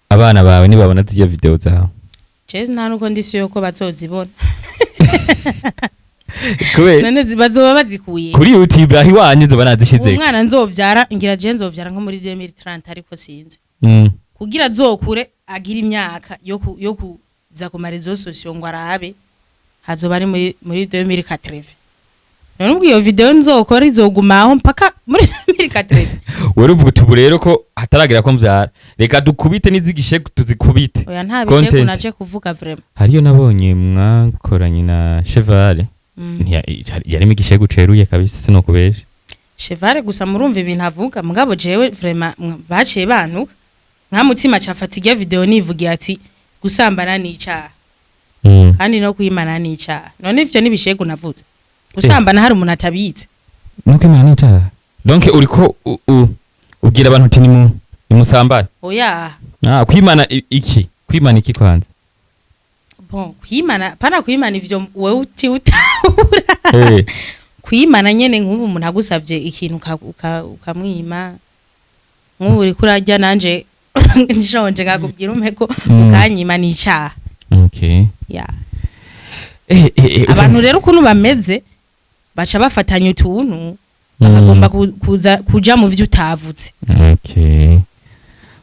abana bawe nibabona zirya video zawe? Jewe nta nuko ndisi yuko bazozibona. Kubera? None bazoba bazikuye? Kuri YouTube aho iwanyu nzoba nazishize. Umwana nzovyara, ngira je nzovyara nko muri 2030, ariko sinzi, kugira azokure agira imyaka yo kuza ku ma réseaux sociaux ngo arabe, hazoba ari muri 2080. None ubwo iyo video nzokora izogumaho mpaka muri 2080? Wari uvuga uti: "Ubu rero ko hataragira ko mvyara, reka dukubite n'izigishe tuzikubite." Oya, nta bishegu. Content. Naje kuvuga vraiment. Hariyo nabonye mwakoranye na Chevale. Yarimo igishegu ceruye kabisa, sinokubesha. Chevale gusa murumva ibintu avuga, mugabo jewe vraiment baciye bantuka nka mutima cafata irya video nivugiye ati gusambana ni icaha, kandi no kwimana ni icaha. None ivyo nibishegu navuze? Gusambana hari umuntu atabizi? Nuko imana n'icaha, donc uriko ubwira abantu uti nimusambane? Oya. Ah, kwimana iki? Kwimana iki kwanza? Bon, kwimana pana kwimana ivyo wewe uti utahura. Kwimana nyene, nk'ubu umuntu agusavye ikintu ukamwima, nk'ubu uriko urarya nanje nshonje nkakubwira umpeko, ukanyima, ni icaha. Ya. Abantu rero ukuntu bameze, baca bafatanya utuntu, bakagomba kuza kuja mu vyo utavuze. Okay,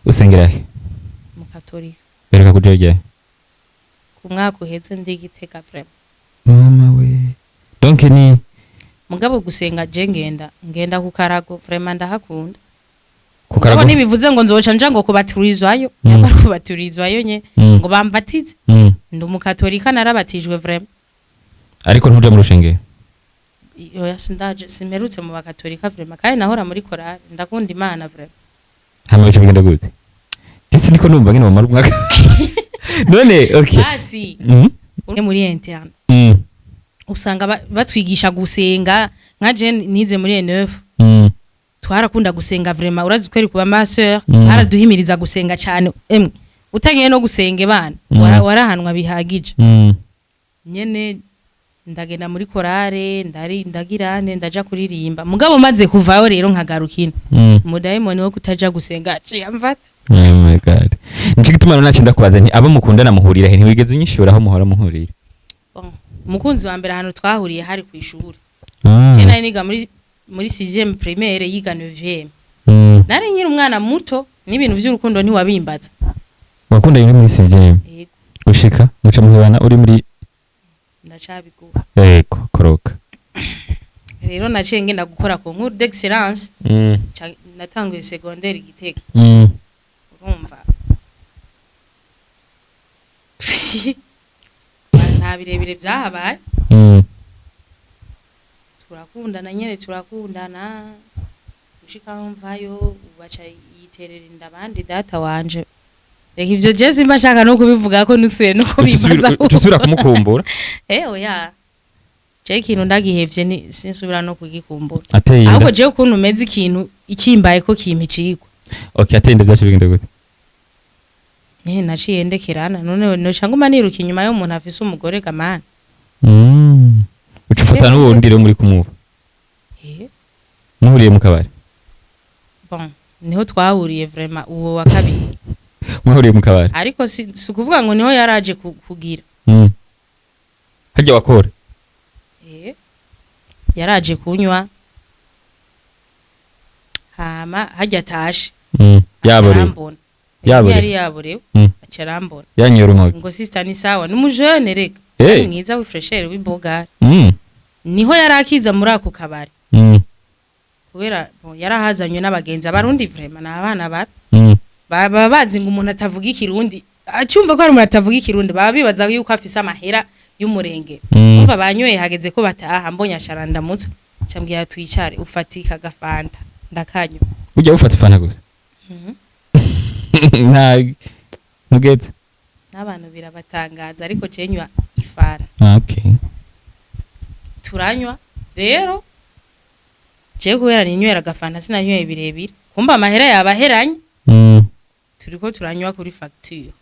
usengera he? Mu Katolika. Bereka kuja ryari? Ku mwaka uheze ndi Gitega vraiment. Mama we, donc ni Mugabo gusenga je ngenda ku karago, vraiment ndahakunda. Ku Mugabo karago? ntibivuze ngo nzoca nja ngo kubaturizwayo, nyamara kubaturizwayo nye, ngo bambatize. Ndi umukatolika, narabatijwe vraiment. Ariko ntuja mu rushengero? Oya, sindaje, simperutse mu bakatolika vraiment, kandi nahora muri korale, ndakunda Imana vraiment. Hama bica bigenda gute? Ese niko numva ngene bamara umwaka none? Okay. Basi, uri muri interne, usanga batwigisha gusenga. Nka je nize muri E9, twarakunda gusenga vraiment. Urazi kweri kuba ma sœur, baraduhimiriza gusenga cyane. Emwe, utagiye no gusenga bana, warahanwa bihagije. Nyene ndagenda muri korale, ndari ndagira nte, ndaja kuririmba. Mugabo maze kuvayo rero nkagaruka ino, umudayimoni wo kutaja gusenga aciye amfata. Oh my God, nico gituma rero naci ndakubaza nti abo mukundana muhurira he? Ntiwigeze unyishura aho muhora muhurira. Bon, umukunzi wa mbere ahantu twahuriye hari ku ishuri. Je nari niga muri 6e primaire, yiga 9e. Nari nkiri umwana muto, n'ibintu vy'urukundo ntiwabimbaza. Wakundanye uri muri sixième? Yego. Gushika muca muhebana uri muri Ndacabiguha. Yego, koroka. Rero naciye ngenda gukora concours d'excellence. Natanguye secondaire i Gitega. Urumva nta birebire byahabaye. Turakundana nyene, turakundana gushika aho mvayo, baca yiterera inda abandi data wanje. Reka ivyo je simba nshaka no kubivuga ko nusuye no kubibaza. Uca usubira kumukumbura? Eh, oya, je ikintu ndagihevye ni sinsubira no kugikumbura. Ateye Ahubwo inda? jewe ukuntu umeze, ikintu ikimbaye ko kimpa icigwa. Okay, ateye inda vyaca bigenda gute? Eh, naciye ndekerana. None noca nguma niruka inyuma y'umuntu afise umugore gamana? Uca ufata n'uwundi rero muri kumuba? Eh. Muhuriye mu kabari? Bon. Niho twahuriye vraiment, uwo wa kabiri. Mwahuriye mu kabari? Ariko si ukuvuga ngo niho yaraje kugira. Harya wakora? Eh, yaraje kunywa, hama hajya atashe Yaborewe? arambona. Yaborewe? Yari yaborewe. Aca arambona. Yanyoye urumogi? Ngo: "Sister, ni sawa?" N'umujene reka. Hey. Mwiza w'ifraîcheur, w'ibogari. Niho yari akiza muri ako kabari. Kubera bon, yarahazanywe n'abagenzi. Abarundi vraiment ni abana babi. Baba bazi ngo umuntu atavuga Ikirundi, acyumva ko hari umuntu atavuga Ikirundi, baba bibaza yuko afise amahera y'umurenge. Umva, banyoye, hageze ko bataha, mbonye ashara ndamutse, cambwira twicare, ufatika agafanta, ndakanywa. Ujya ufata ifanta gusa? Nta ntugetse? N'abantu birabatangaza, ariko je nywa ifanta. Ah, okay. Turanywa rero, je kubera ninywera agafanta sinanyweye birebire, kumba amahera yabaheranye. Turiko turanywa kuri facture.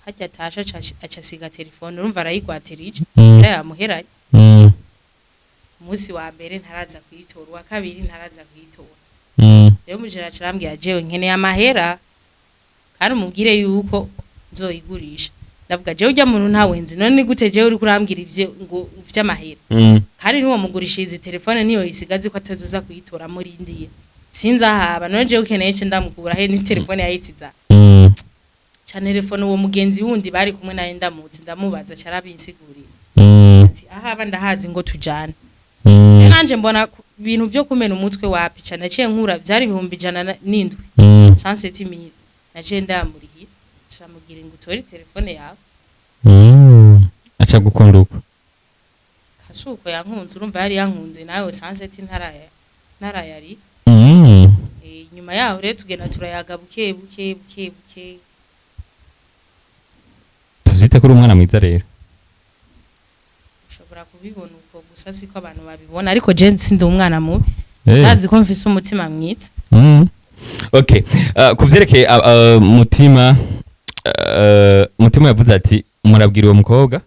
Harya atashe aca asiga telefone, urumva arayigwatirije. Amahera yamuheranye. Umunsi wa mbere ntaraza kuyitora, uwa kabiri ntaraza kuyitora. Rero umujera aca arambwira: "Jewe nkeneye amahera, kandi umubwire yuko nzoyigurisha." Ndavuga: "Jewe urya muntu ntawe nzi, none ni gute jewe uriko urambwira ivyo ngo vy'amahera? Kandi niwo mugurishiriza telefone niyo isigazi ko atazoza kuyitora muri ndiye, sinzi ahaba. None jewe ukeneye ce ndamukura he ni telefone yayisiza?" Ca telefone uwo mugenzi wundi bari kumwe naye ndamuzi, ndamubaza, ca arabinsigurira. Ati: "Ahaba ndahazi, ngo tujane." Nanje mbona ibintu vyo kumena umutwe wapi, ca naciye nkura, vyari 107,000. 107,000 naciye ndamurihiye, camubwira ngo: "Utore telefone yawe." Aca gukunda uko? Kasuko yankunze, urumva yari yankunze nawe 107 ntaraya ntarayari. Eh, nyuma yaho rero tugenda turayaga buke buke buke buke. Tuvyite ko uri umwana mwiza rero? Ushobora kubibona uko, gusa siko abantu babibona, ariko je sindi umwana mubi. Ndazi ko mfise umutima mwiza. Okay. Ku vyerekeye mutima, mutima yavuze ati murabwira uwo mukobwa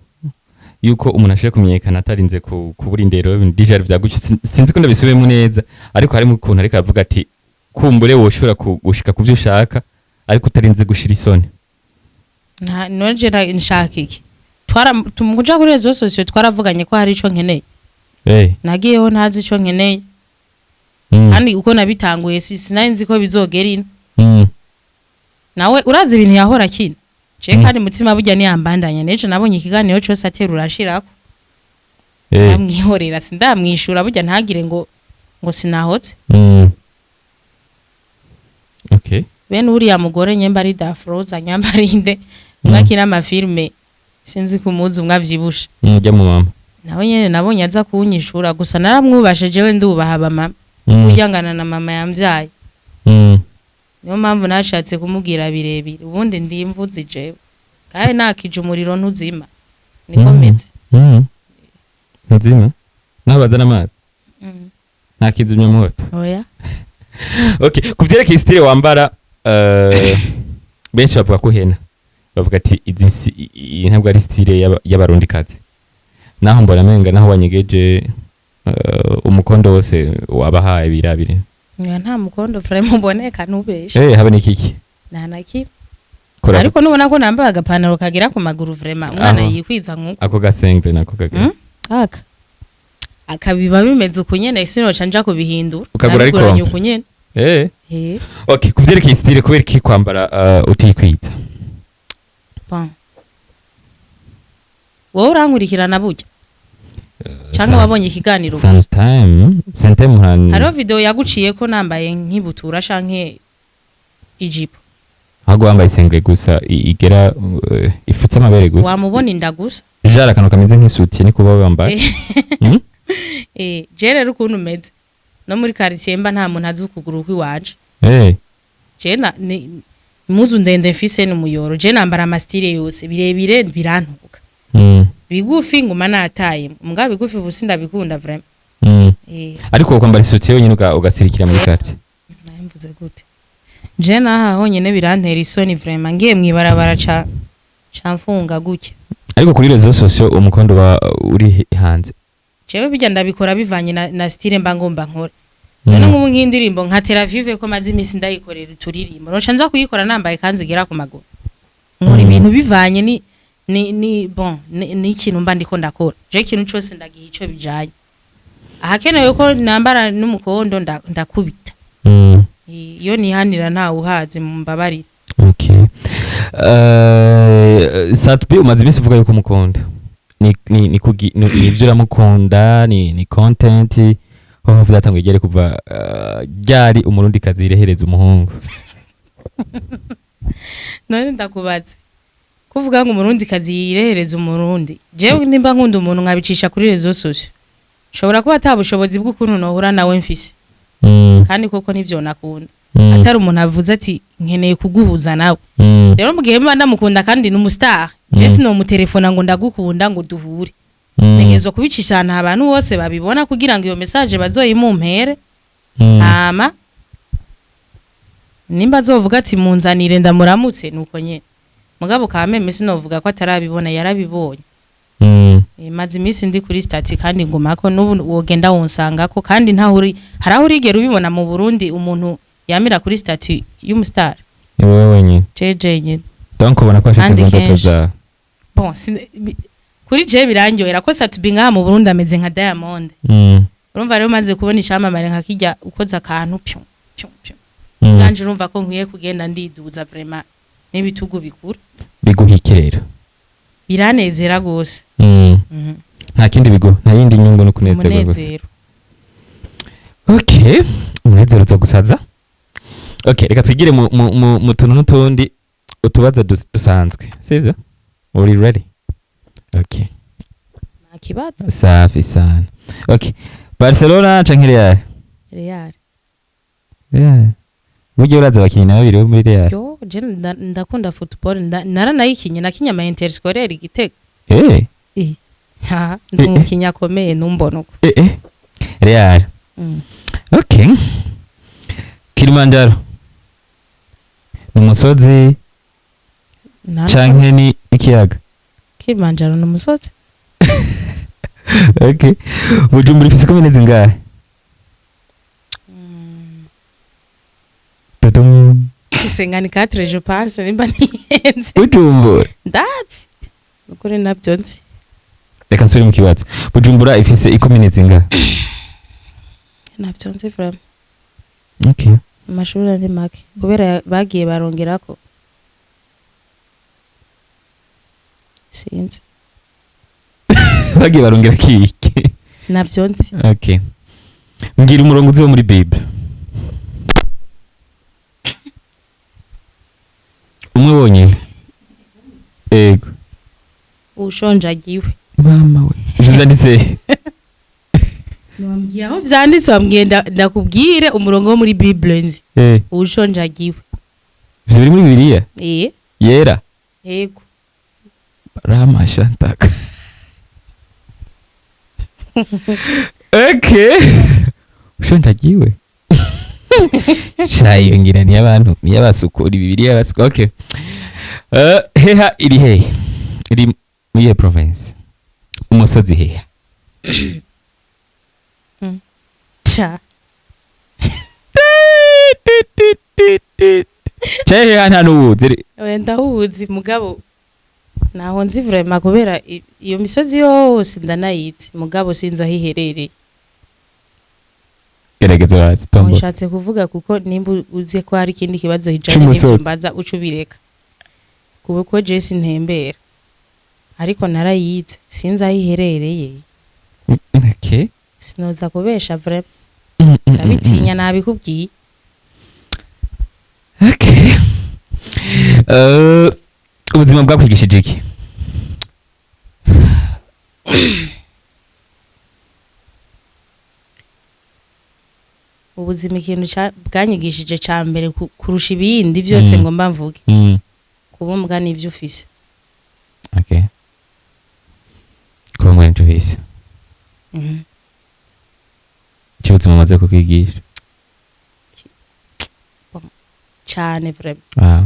yuko umuntu ashobora kumenyekana atarinze kubura indero, ibintu déjà vyagucyo. Sinzi ko ndabisubiyemo neza, ariko harimo ukuntu ariko aravuga ati kumbure woshobora gushika ku vyo ushaka ariko utarinze gushira isoni. Nta none je nshaka iki? Twara tumukuja kuri réseaux sociaux, twaravuganye ko hari ico nkeneye? Nagiyeho ntazi ico nkeneye. Kandi uko nabitanguye sinari nzi ko bizogera ino. Nawe urazi ibintu yahora akina je. Kandi mutima burya niyambandanya nejo nabonye ikiganiro cose aterura ashirako. Ndamwihorera, sindamwishura burya, ntagire ngo sinahotse. Okay. Bene uriya mugore, nyemba ari Dafroza, nyamba ari inde, umwe akina amafilme, sinzi kumuzi, umwe avyibushe. Ujya mu mama. Nawe nyene nabonye aza kunyishura, gusa naramwubashe, jewe ndubaha abamama. Burya ngana na mama yamvyaye. Niyo mpamvu nashatse kumubwira birebire, ubundi ndi imvuzi jewe, kandi nakije umuriro ntuzima, niko meze. Ntuzima naho bazana amazi? Ntakizimya moto? Oya. Okay, ku vyerekeye style wambara, benshi bavuga ko hena bavuga ati izi iyi ntabwo ari style y'abarundikazi, naho mbona menga naho wanyegeje umukondo wose wabahaye birabire. Oya, nta mukondo vraiment uboneka, ntubeshe. Eh, habe n'ikiki? Nta na kimwe. Kora. Ariko nubona ko nambaye agapantaro kagera ku maguru, vraiment umwana Aho. yikwiza nkuko. Ako gasengre nako kagera. Aka akabiba bimeze uku nyene, sinoca nja kubihindura. Ukagura ariko Nabiguranye rompe. uku nyene. Eh. Okay, ku vyerekeye style, kubera iki kwambara utikwiza? Bon, wowe urankurikirana burya canke wabonye ikiganiro gusa? Sometime Hariho video yaguciye ko nambaye nk'ibutura canke ijipo? Ahubwo wambaye isengre gusa igera ifutse amabere gusa. Wamubona inda gusa. Jara akantu kameze nk'isutiye niko baba bambaye. Eh, je rero ukuntu umeze no muri quartier mba, nta muntu azi ukuguru kw'iwanje. Je impuzu ndende mfise n'umuyoro, je nambara amastyle yose, birebire birantuka. Bigufi nguma nataye, mbwa bigufi ubu sindabikunda vraiment. Eh. Ariko kwambara isutiye wenyine ugasirikira muri quartier? Nawe mvuze gute? Je naha honyene birantera isoni vraiment, ngiye mwibarabara ca mfunga gutya. Ariko kuri réseaux sociaux umukondo uba uri hanze. Jewe bijya ndabikora bivanye na style mba ngomba nkora. None nk'ubu nk'indirimbo nka Tel Aviv, ko maze iminsi ndayikorera uturirimbo, noca nza kuyikora nambaye ikanzu igera ku maguru? Nkora ibintu bivanye ni bon n'ikintu mba ndiko ndakora. Je ikintu cose ndagiha ico bijanye. Ahakenewe ko nambara n'umukondo, ndakubita. Iyo nihanira ntawe uhazi, mumbabarire. Okay. Sat-B umaze iminsi uvuga yuko umukunda. Ni ivyo uramukunda, ni content ho vyatanguye ryari, kuva ryari umurundi kazi yirehereza umuhungu? None ndakubaza, kuvuga ngo umurundi kazi yirehereza umurundi, jewe nimba nkunda umuntu nkabicisha kuri réseaux sociaux, nshobora kuba ata bushobozi bw'ukuntu nohura nawe mfise. Kandi koko nivyo nakunda, atari umuntu avuze ati nkeneye kuguhuza nawe. Rero mu gihe mba ndamukunda kandi ni umustar, je sinomutelefona ngo ndagukunda, ngo duhure. Ntegerezwa kubicisha ahantu abantu bose babibona kugira ngo iyo message bazoyimumpere. Hama nimba azovuga ati munzanire ndamuramutse, nuko nyene. Mugabo kameme sinovuga ko atarabibona, yarabibonye. Maze iminsi ndi kuri statut kandi ngumako n'ubu, wogenda wonsangako. Kandi ntaho uri, hari aho urigera ubibona mu Burundi umuntu yamira kuri statut y'umustar? Ni wowe wenyine. Jeje nyene. Donc ubona ko washitse Kandi ku ndoto kenshi. zawe. Bon, kuri je birangyohera ko Sat-B ngaha mu Burundi ameze nka Diamond. Urumva rero, maze kubona icamamare nka kijya, ukoze akantu pyu pyu pyu, nganje urumva ko nkwiye kugenda ndiduza vraiment n'ibitugu bikura. Biguha iki rero? Biranezera gose. Nta kindi biguha, nta yindi nyungu, no kunezerwa gusa? Umunezero. Okay, umunezero uzogusaza. Okay, reka twigire mu tuntu n'utundi, utubazo dusanzwe, sivyo? Uri ready? Okay. Nta kibazo. Safi sana. Okay, Barcelona canke Real? Real. Real. Burya uraza abakinyi na babiri bo muri Real? Yo, je ndakunda football, naranayikinye, nakinye ama interscolaire Igitega. Eh, ha, ndi umukinyi akomeye, numbona uko. Real. Okay, Kilimanjaro ni umusozi canke ni ikiyaga? Kilimanjaro ni umusozi. Okay, Bujumbura ifise komine zingahe? Tudum. 54, je pense, nimba nihenze. Bujumbura? Ndazi ukuri, nabyo nzi. Reka nsubire mu kibazo. Bujumbura ifise ikomine zingahe? Nabyo nzi vraiment. Okay. Amashuri ari make kubera bagiye barongerako, sinzi. Bagiye barongera kiki? Nabyo nzi. Okay, mbwira umurongo uzi wo muri Bible, umwe wonyine, ego. Ushonje agiwe. Mama we, ivyo vyanditse he? Wambwiye aho vyanditse, wambwiye ndakubwire umurongo wo muri Bible nzi. Ushonje agiwe. Ivyo biri muri Bibiliya? Eh. Yera? Yego. Ramashantaka. Okay, ushonje agiwe. Shayo ngira ni abantu ni abasukura Bibiliya basukura. Okay. Heha iri hehe? Iri muri iyihe province, umusozi Heha? Cha. Cya Heha nta n'uwuzi. Oya, ndawuzi mugabo naho nzi vraiment, kubera iyo misozi yose ndanayizi, mugabo sinzi aho iherereye. Gerageza bazi Aho tombo. nshatse kuvuga, kuko nimba uzi ko hari ikindi kibazo hijanye C'umusozi. n'ivyo mbaza, uca ubireka, kuko je sintembera, ariko narayize, sinzi aho iherereye. Sinoza kubesha vraiment. Ndabitinya, nabikubwiye. Okay. Ubuzima bwakwigishije iki? Ubuzima, ikintu bwanyigishije ca mbere kurusha ibindi byose, ngo mba mvuge, kubumbwa n'ivyo ufise. Okay, kuba mwene ufise. Icyo ubuzima bumaze kukwigisha? Cane vraiment. Wow.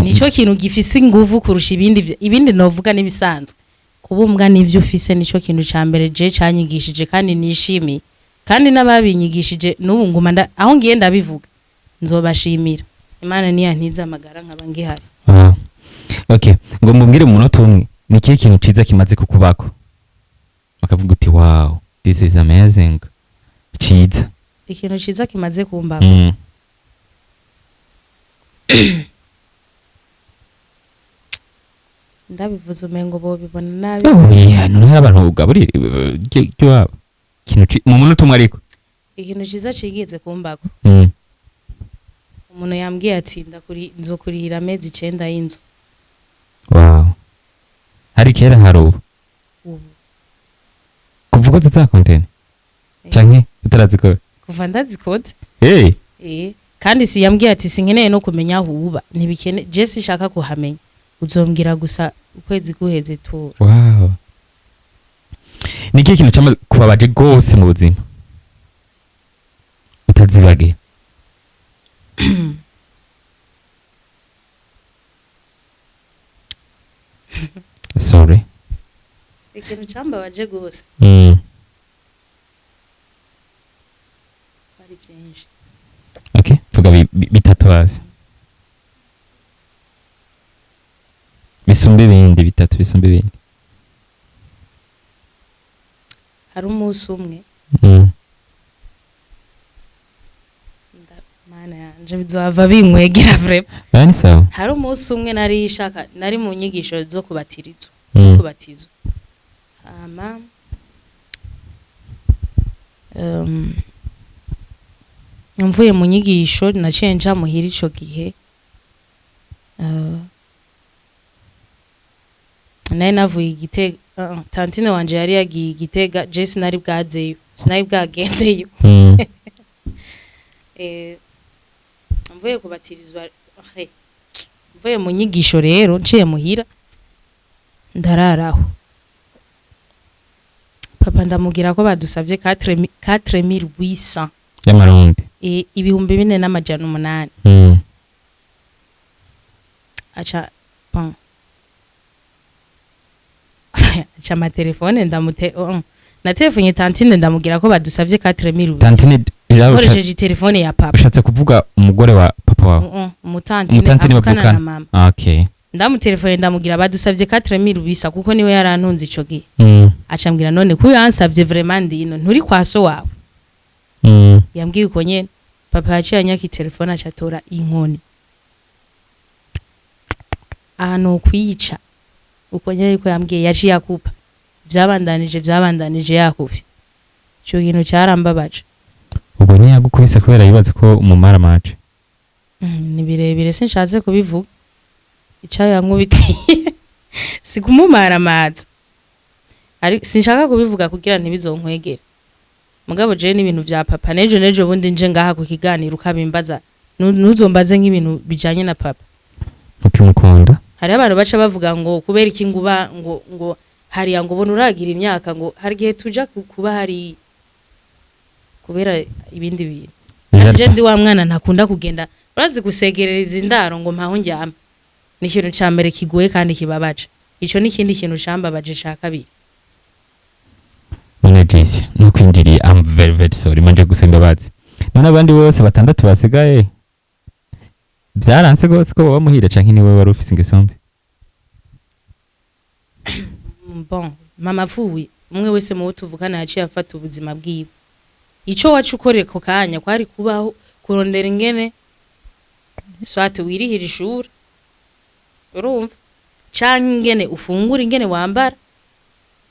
Nico kintu gifise inguvu kurusha ibindi, ibindi novuga n'ibisanzwe. Kubumbwa n'ivyo ufise nico kintu ca mbere je canyigishije kandi nishimiye. Kandi n'ababinyigishije n'ubu nguma aho ngiye ndabivuga, nzobashimira. Imana niyantiza amagara nkaba ngihari. Ah. Okay, ngo mubwire mu munota umwe, ni ikihe kintu ciza kimaze kukubako bakavuga uti "Wow, this is amazing", ciza? Ikintu ciza kimaze kumbako? Mm. Ndabivuze umengo bobibona nabi. Oh, yeah, none abantu ugaburira iwabo, ikintu mu munota umwe ariko. Ikintu ciza cigize kumbako, umuntu yambwiye ati ndakuri nzokurihira amezi 9 y'inzu. Wow, hari kera, hari ubu? Ubu. Kuva ukoze za content canke utarazikora? Kuva ndazikoze. Hey. Eh, kandi si yambwiye ati sinkeneye no kumenya aho uba, ntibikene, je sinshaka kuhamenya, uzombwira gusa ukwezi guheze tura. Wow, ni ikihe kintu cama kubabaje rwose mu buzima utazibagiye? Sorry. Ikintu cambabaje rwose, ari byinshi. Okay, vuga bitatu basi bisumba ibindi, bitatu bisumba ibindi. Hari umunsi umwe, mana yanje, bizava binkwegera vraiment. Aya ni sawa. Hari umunsi umwe nari shaka, nari mu nyigisho zo kubatirizwa, kubatizwa, hama mvuye mu nyigisho naciye nja muhira. Ico gihe nari navuye Igitega, tantine wanje yari yagiye Igitega, je sinari bwazeyo, sinari bwagendeyo. Mvuye kubatirizwa, mvuye mu nyigisho rero nciye muhira ndararaho. Papa ndamubwira ko badusavye 4800 y'amarundi. 4800. Aca, bon, aca amatelefone, ndamute oh, natelefonye tantine ndamubwira ko badusavye 4800. Tantine Nkoresheje telefone ya papa. Ushatse kuvuga umugore wa papa wawe? Umutantine umutantine avukana na bavukana. mama. Ah, okay. Ndamutelefone ndamubwira badusavye 4800, kuko niwe yarantunze ico gihe. Aca ambwira none ko yansavye vraiment, ndino nturi kwa so wawe? Yambwiye uko nyene. Papa yaciye anyaka telefone, aca atora inkoni ahantu kwica uko nyene, ariko yambwiye yaciye akupa, vyabandanije yakuvye. Ico kintu carambabaje. Ubwo ntiyagukubise kubera yibaza ko umumara mace? Ni birebire, sinshatse kubivuga. Ico yankubitiye si kumumaramaza, ariko sinshaka kubivuga kugira ntibizonkwegere. Mugabo jewe n'ibintu vya papa, nejo bundi nje ngaha ku kiganiro ukabimbaza, ntuzombaze nk'ibintu bijanye na papa. Ukimukunda. Hariho abantu baca bavuga ngo kubera iki nguba ngo hariya, ngo ubona uragira imyaka, ngo hari igihe tuja kuba hari kubera ibindi bintu. Je ndi wa mwana ntakunda kugenda, urazi, gusegerereza indaro ngo mpaho njyama ni ikintu ca mbere kigoye kandi kibabaje. Ico ni ikindi kintu cambabaje ca kabiri. None Jesse, nukwinjiriye, I'm very very sorry, manje gusaba imbabazi. None abandi bose batandatu basigaye byaranse gose ko baba muhira, canke niwe wari ufise ingeso mbi? Bon, mama apfuye, umwe wese mu bo tuvukana yaciye afata ubuzima bwiwe. Ico waca ukorera ako kanya kwari kubaho, kurondera ingene swate wirihira ishuri, urumva, canke ingene ufungura, ingene wambara.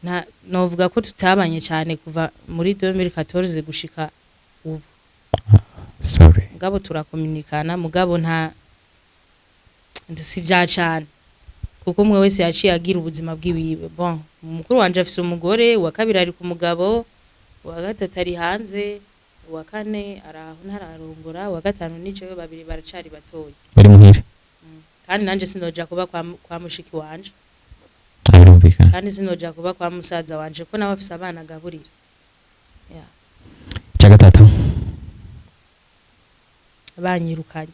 Nta novuga ko tutabanye cane kuva muri 2014 gushika ubu. Sorry. Mugabo turakominikana, mugabo nta si vya cane, kuko umwe wese yaciye agira ubuzima bwiwiwe. Bon, umukuru wanje afise umugore, uwa kabiri ari ku mugabo, uwa gatatu ari hanze, uwa kane araho ntararongora, uwa gatanu ni jewe, babiri baracari batoya. Bari muhira? Kandi nanje sinoja kuba kwa mushiki wanje. Birumvikana. Kandi sinoja kuba kwa musaza wanje ko nawe afise abana agaburira, yeah. Icya gatatu? Banyirukanye.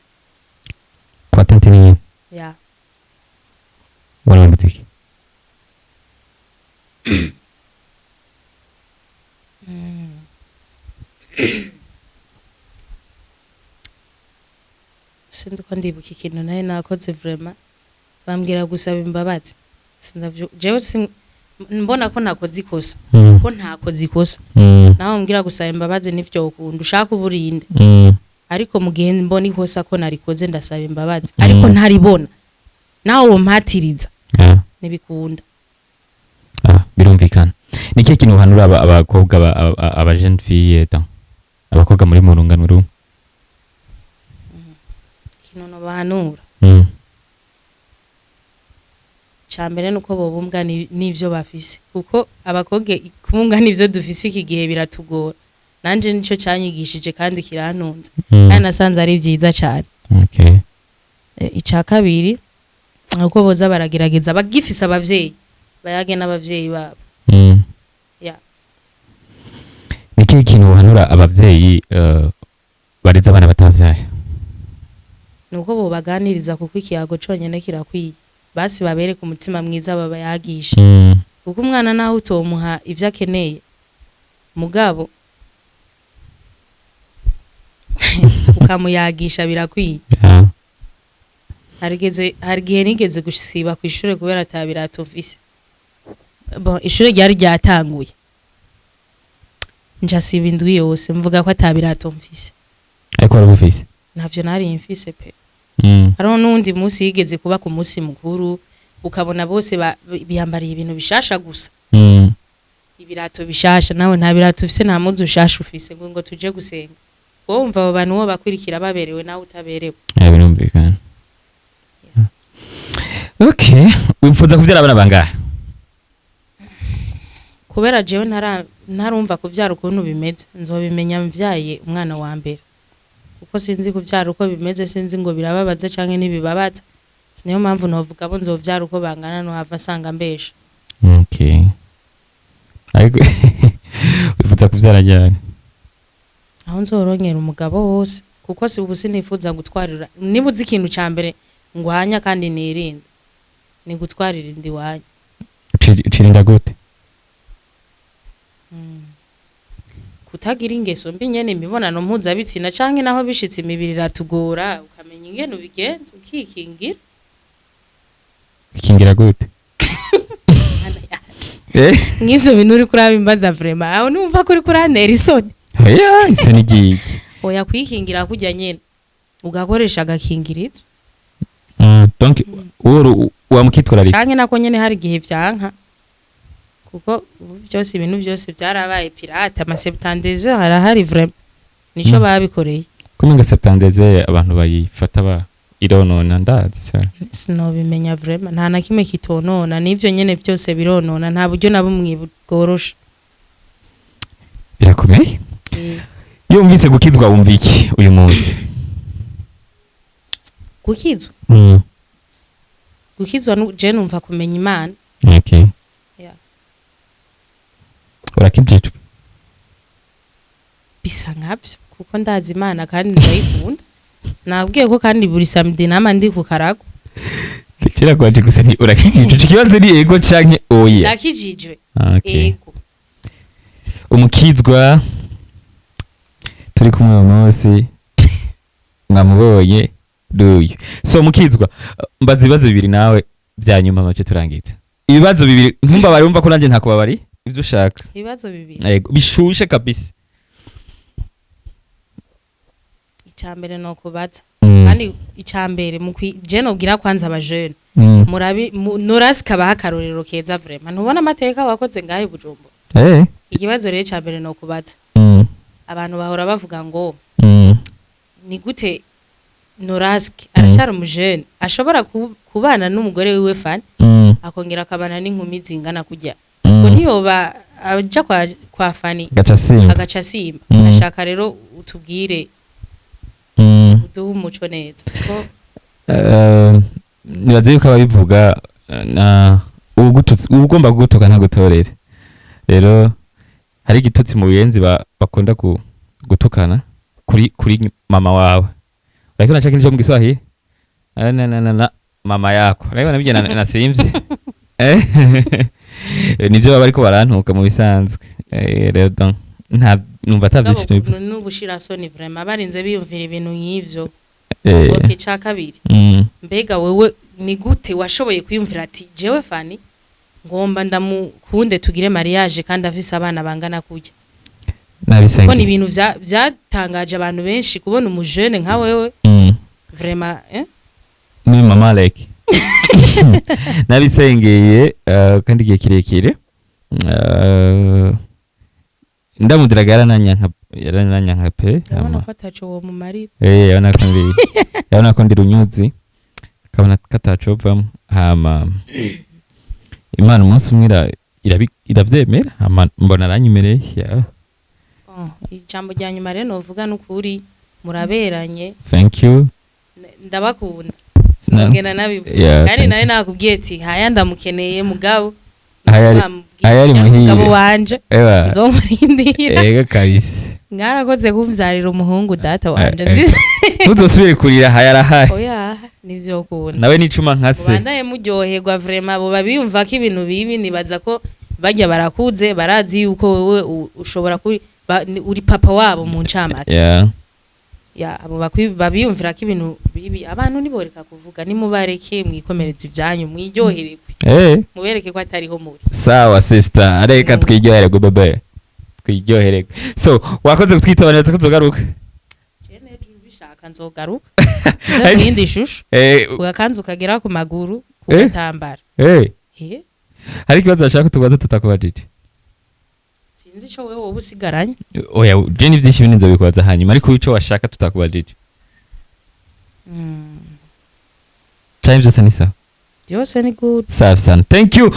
Kwa tantine nyine? Yeah. Warabonetse iki? Sindiko ndibuka ikintu naye nakoze vraiment, bambwira gusaba imbabazi. Sindavyo jewe mbona ko nakoze ikosa, ko ntakoze ikosa. Nawe mbwira gusaba imbabazi nivyo ukunda ushaka uburinde, ariko mu gihe mbona ikosa ko narikoze, ndasaba imbabazi. Ariko ntaribona, nawe wompatiriza, ntibikunda. Ah, birumvikana. Ni ikihe kintu uhanura abakobwa, aba jeune fille, abakobwa muri mu rungano rumwe? Ikintu nobahanura ca mbere nuko bobumbwa n'ivyo bafise, kuko abakobwa kubunga n'ivyo dufise iki gihe biratugora. Nanje nico canyigishije kandi kirantunze, kandi nasanze ari vyiza cane. Ica kabiri nuko boza baragerageza, bagifise abavyeyi, bayage n'abavyeyi babo. Yeah. Ni ikihe kintu uhanura abavyeyi bareze abana batavyaye? Nuko bobaganiriza, kuko ikiyago conyene kirakwiye. Basi babereke umutima mwiza, babayagisha, kuko umwana nawe utomuha ivyo akeneye, mugabo ukamuyagisha birakwiye. Hari igihe nigeze gusiba ku ishure kubera ata birato mfise. Bon, ishure ryari ryatanguye, njasiba indwi yose mvuga ko ata birato mfise. Ariko warabufise? Ntavyo nari mfise pe. Hariho n'uwundi munsi yigeze kuba ku munsi mukuru, ukabona bose biyambariye ibintu bishasha gusa, ibirato bishasha, nawe nta birato ufise, nta muzu ushasha ufise, ngo tuje gusenga. Wowe wumva abo bantu wo bakwirikira baberewe, nawe utaberewe? Eh, birumvikana. Okay, wifuza kuvyara abana bangahe? Kubera jewe ntarumva kuvyara ukuntu bimeze, nzobimenya mvyaye umwana wa mbere, kuko sinzi kuvyara uko bimeze, sinzi ngo birababaza canke ntibibabaza. Niyo mpamvu novuga abo nzovyara uko bangana, nohava asanga mbesha. Okay, ariko wifuza kuvyara ryari? Aho nzorongera umugabo wose, kuko si ubu sinifuza gutwarira. Niba uzi ikintu ca mbere ngwanya kandi nirinda, ni gutwarira inda iwanyu. Ucirinda gute? Kutagira ingeso mbi nyene, imibonano mpuzabitsina, canke naho bishitse imibiri iratugora, ukamenya ingene ubigenza ukikingira. Ikingira gute? Mana yanje. Eh. Nk'ivyo bintu uriko urabimbaza vraiment, aho numva ko uriko urantera isoni. Oya, isoni igiki? Oya, kwikingira kurya nyene ugakoresha agakingirizo. Donc wowe wamukitwararika? Canke nako nyene hari igihe vyanka, kuko ubu byose, ibintu byose byarabaye pirate, ama 72 harahari vraiment, nico babikoreye. Kumenga 72 abantu bayifata ba ironona, ndazi se. Sinobimenya vraiment, nta na kimwe kitonona, n'ivyo nyene byose bironona, nta buryo na bumwe bworosha. Birakomeye. Iyo wumvise gukizwa, wumva iki uyu munsi? Gukizwa? Gukizwa je numva kumenya Imana. Yeah. Urakijijwe? Bisa nkabyo, kuko ndazi Imana kandi ndayikunda. Nabwiye ko kandi buri samedi nama ndi ku karago. Kiragoje gusa, nti urakijijwe, ico kibazo ni ego canke oya. Ndakijijwe. Ego. Umukizwa turi kumwe uyu munsi mwamubonye ruyu. So mukizwa, mbaza ibibazo bibiri nawe bya nyuma, make turangiza. Ibibazo bibiri, ntumbabare, wumva ko nanjye ntakubabari, ivyo ushaka. Ibibazo bibiri? Yego, bishushe kabisa. Icya mbere ni ukubaza, kandi icya mbere mu je nobwira kwanza abajene, murabi Norasi kabaha akarorero keza vraiment. Ntubona amateka wakoze ngahe i Bujumbura? Ikibazo rero cya mbere ni ukubaza, abantu bahora bavuga ngo ni gute Noraski aracyari umujene ashobora kubana n'umugore wiwe Fani, akongera akabana n'inkumi zingana kujya, ngo ntiyoba aja kwa Fani Gaca simba. agaca simba? Ashaka rero utubwire, uduhe umuco neza ko Nibaze yuko ababivuga na uwugututse, ugomba kugutuka ntagutorere. Rero hari igitutsi mu Buyenzi bakunda gutukana kuri mama wawe. Urakibona ca kintu co mu Giswahili? Na na na na mama yako, urabibona bijya nasimvye. Nivyo baba bariko barantuka mu bisanzwe. Rero donc nta numva ata vyinshi nobivuga. N'ubushirasoni vraiment, barinze biyumvira ibintu nk'ivyo. Okay, ca kabiri, mbega wewe ni gute washoboye kwiyumvira ati: "Jewe Fani ngomba ndamukunde, tugire mariage," kandi afise abana bangana kurya? Kuko ni Nabisengeye. ibintu vyatangaje abantu benshi kubona umujene nka wewe, vraiment, eh? Ni mama, like nabisengeye kandi igihe kirekire. Ndamudiraga yarananyanka pe. Urabona Hama. ko ataco wo mumarira. Eh, yabona ko ndi runyuzi, akabona katacovamo. Hama Imana umunsi umwe iravyemera, hama mbona aranyemereye, yeah. Oh, ijambo rya nyuma rero novuga n'ukuri, muraberanye. Thank you. Ndabakunda, sinogenda nabivuze. Yeah, Kandi thank nawe nakubwiye ati haya ndamukeneye, mugabo Hayari hayari muhire. mugabo wanje Ewa. nzomurindira. Ego kabisa. Mwarakoze kumvyarira umuhungu data wanje. Ntuzosubire kurira, hayarahari. Oya, nivyo kunda. Nawe n'icuma nka se. Mubandaye muryoherwa vraiment. Abo babiyumva ko ibintu bibi, nibaza ko bajya barakuze, barazi yuko wewe ushobora kuri uri papa wabo mu ncamake. Ya, abo babiyumvira ko ibintu bibi, abantu niboreka kuvuga, nimubareke mwikomereze ibyanyu, mwiryohererwe, mubereke ko atariho muri. Sawa sister, reka twiryohererwe, bebe, twiryohererwe. So wakoze kutwitaba neza, ko tuzogaruka. Jewe ejo ubishaka nzogaruka nze mu yindi shusho, kugakanzu kagera ku maguru, kugatambara. Hari ikibazo bashaka kutubaza tutakubajije? Sinzi ico wewe woba usigaranye. Oya, je ni byinshi bindi nzobikubaza hanyuma, ariko ico washaka tutakubajije canke byose ni sawa? Byose ni good. Safi sana, thank you.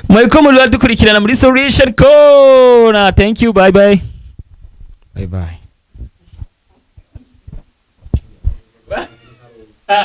Mwariko muri dukurikirana muri Solution Corner. Thank you, bye bye, bye bye.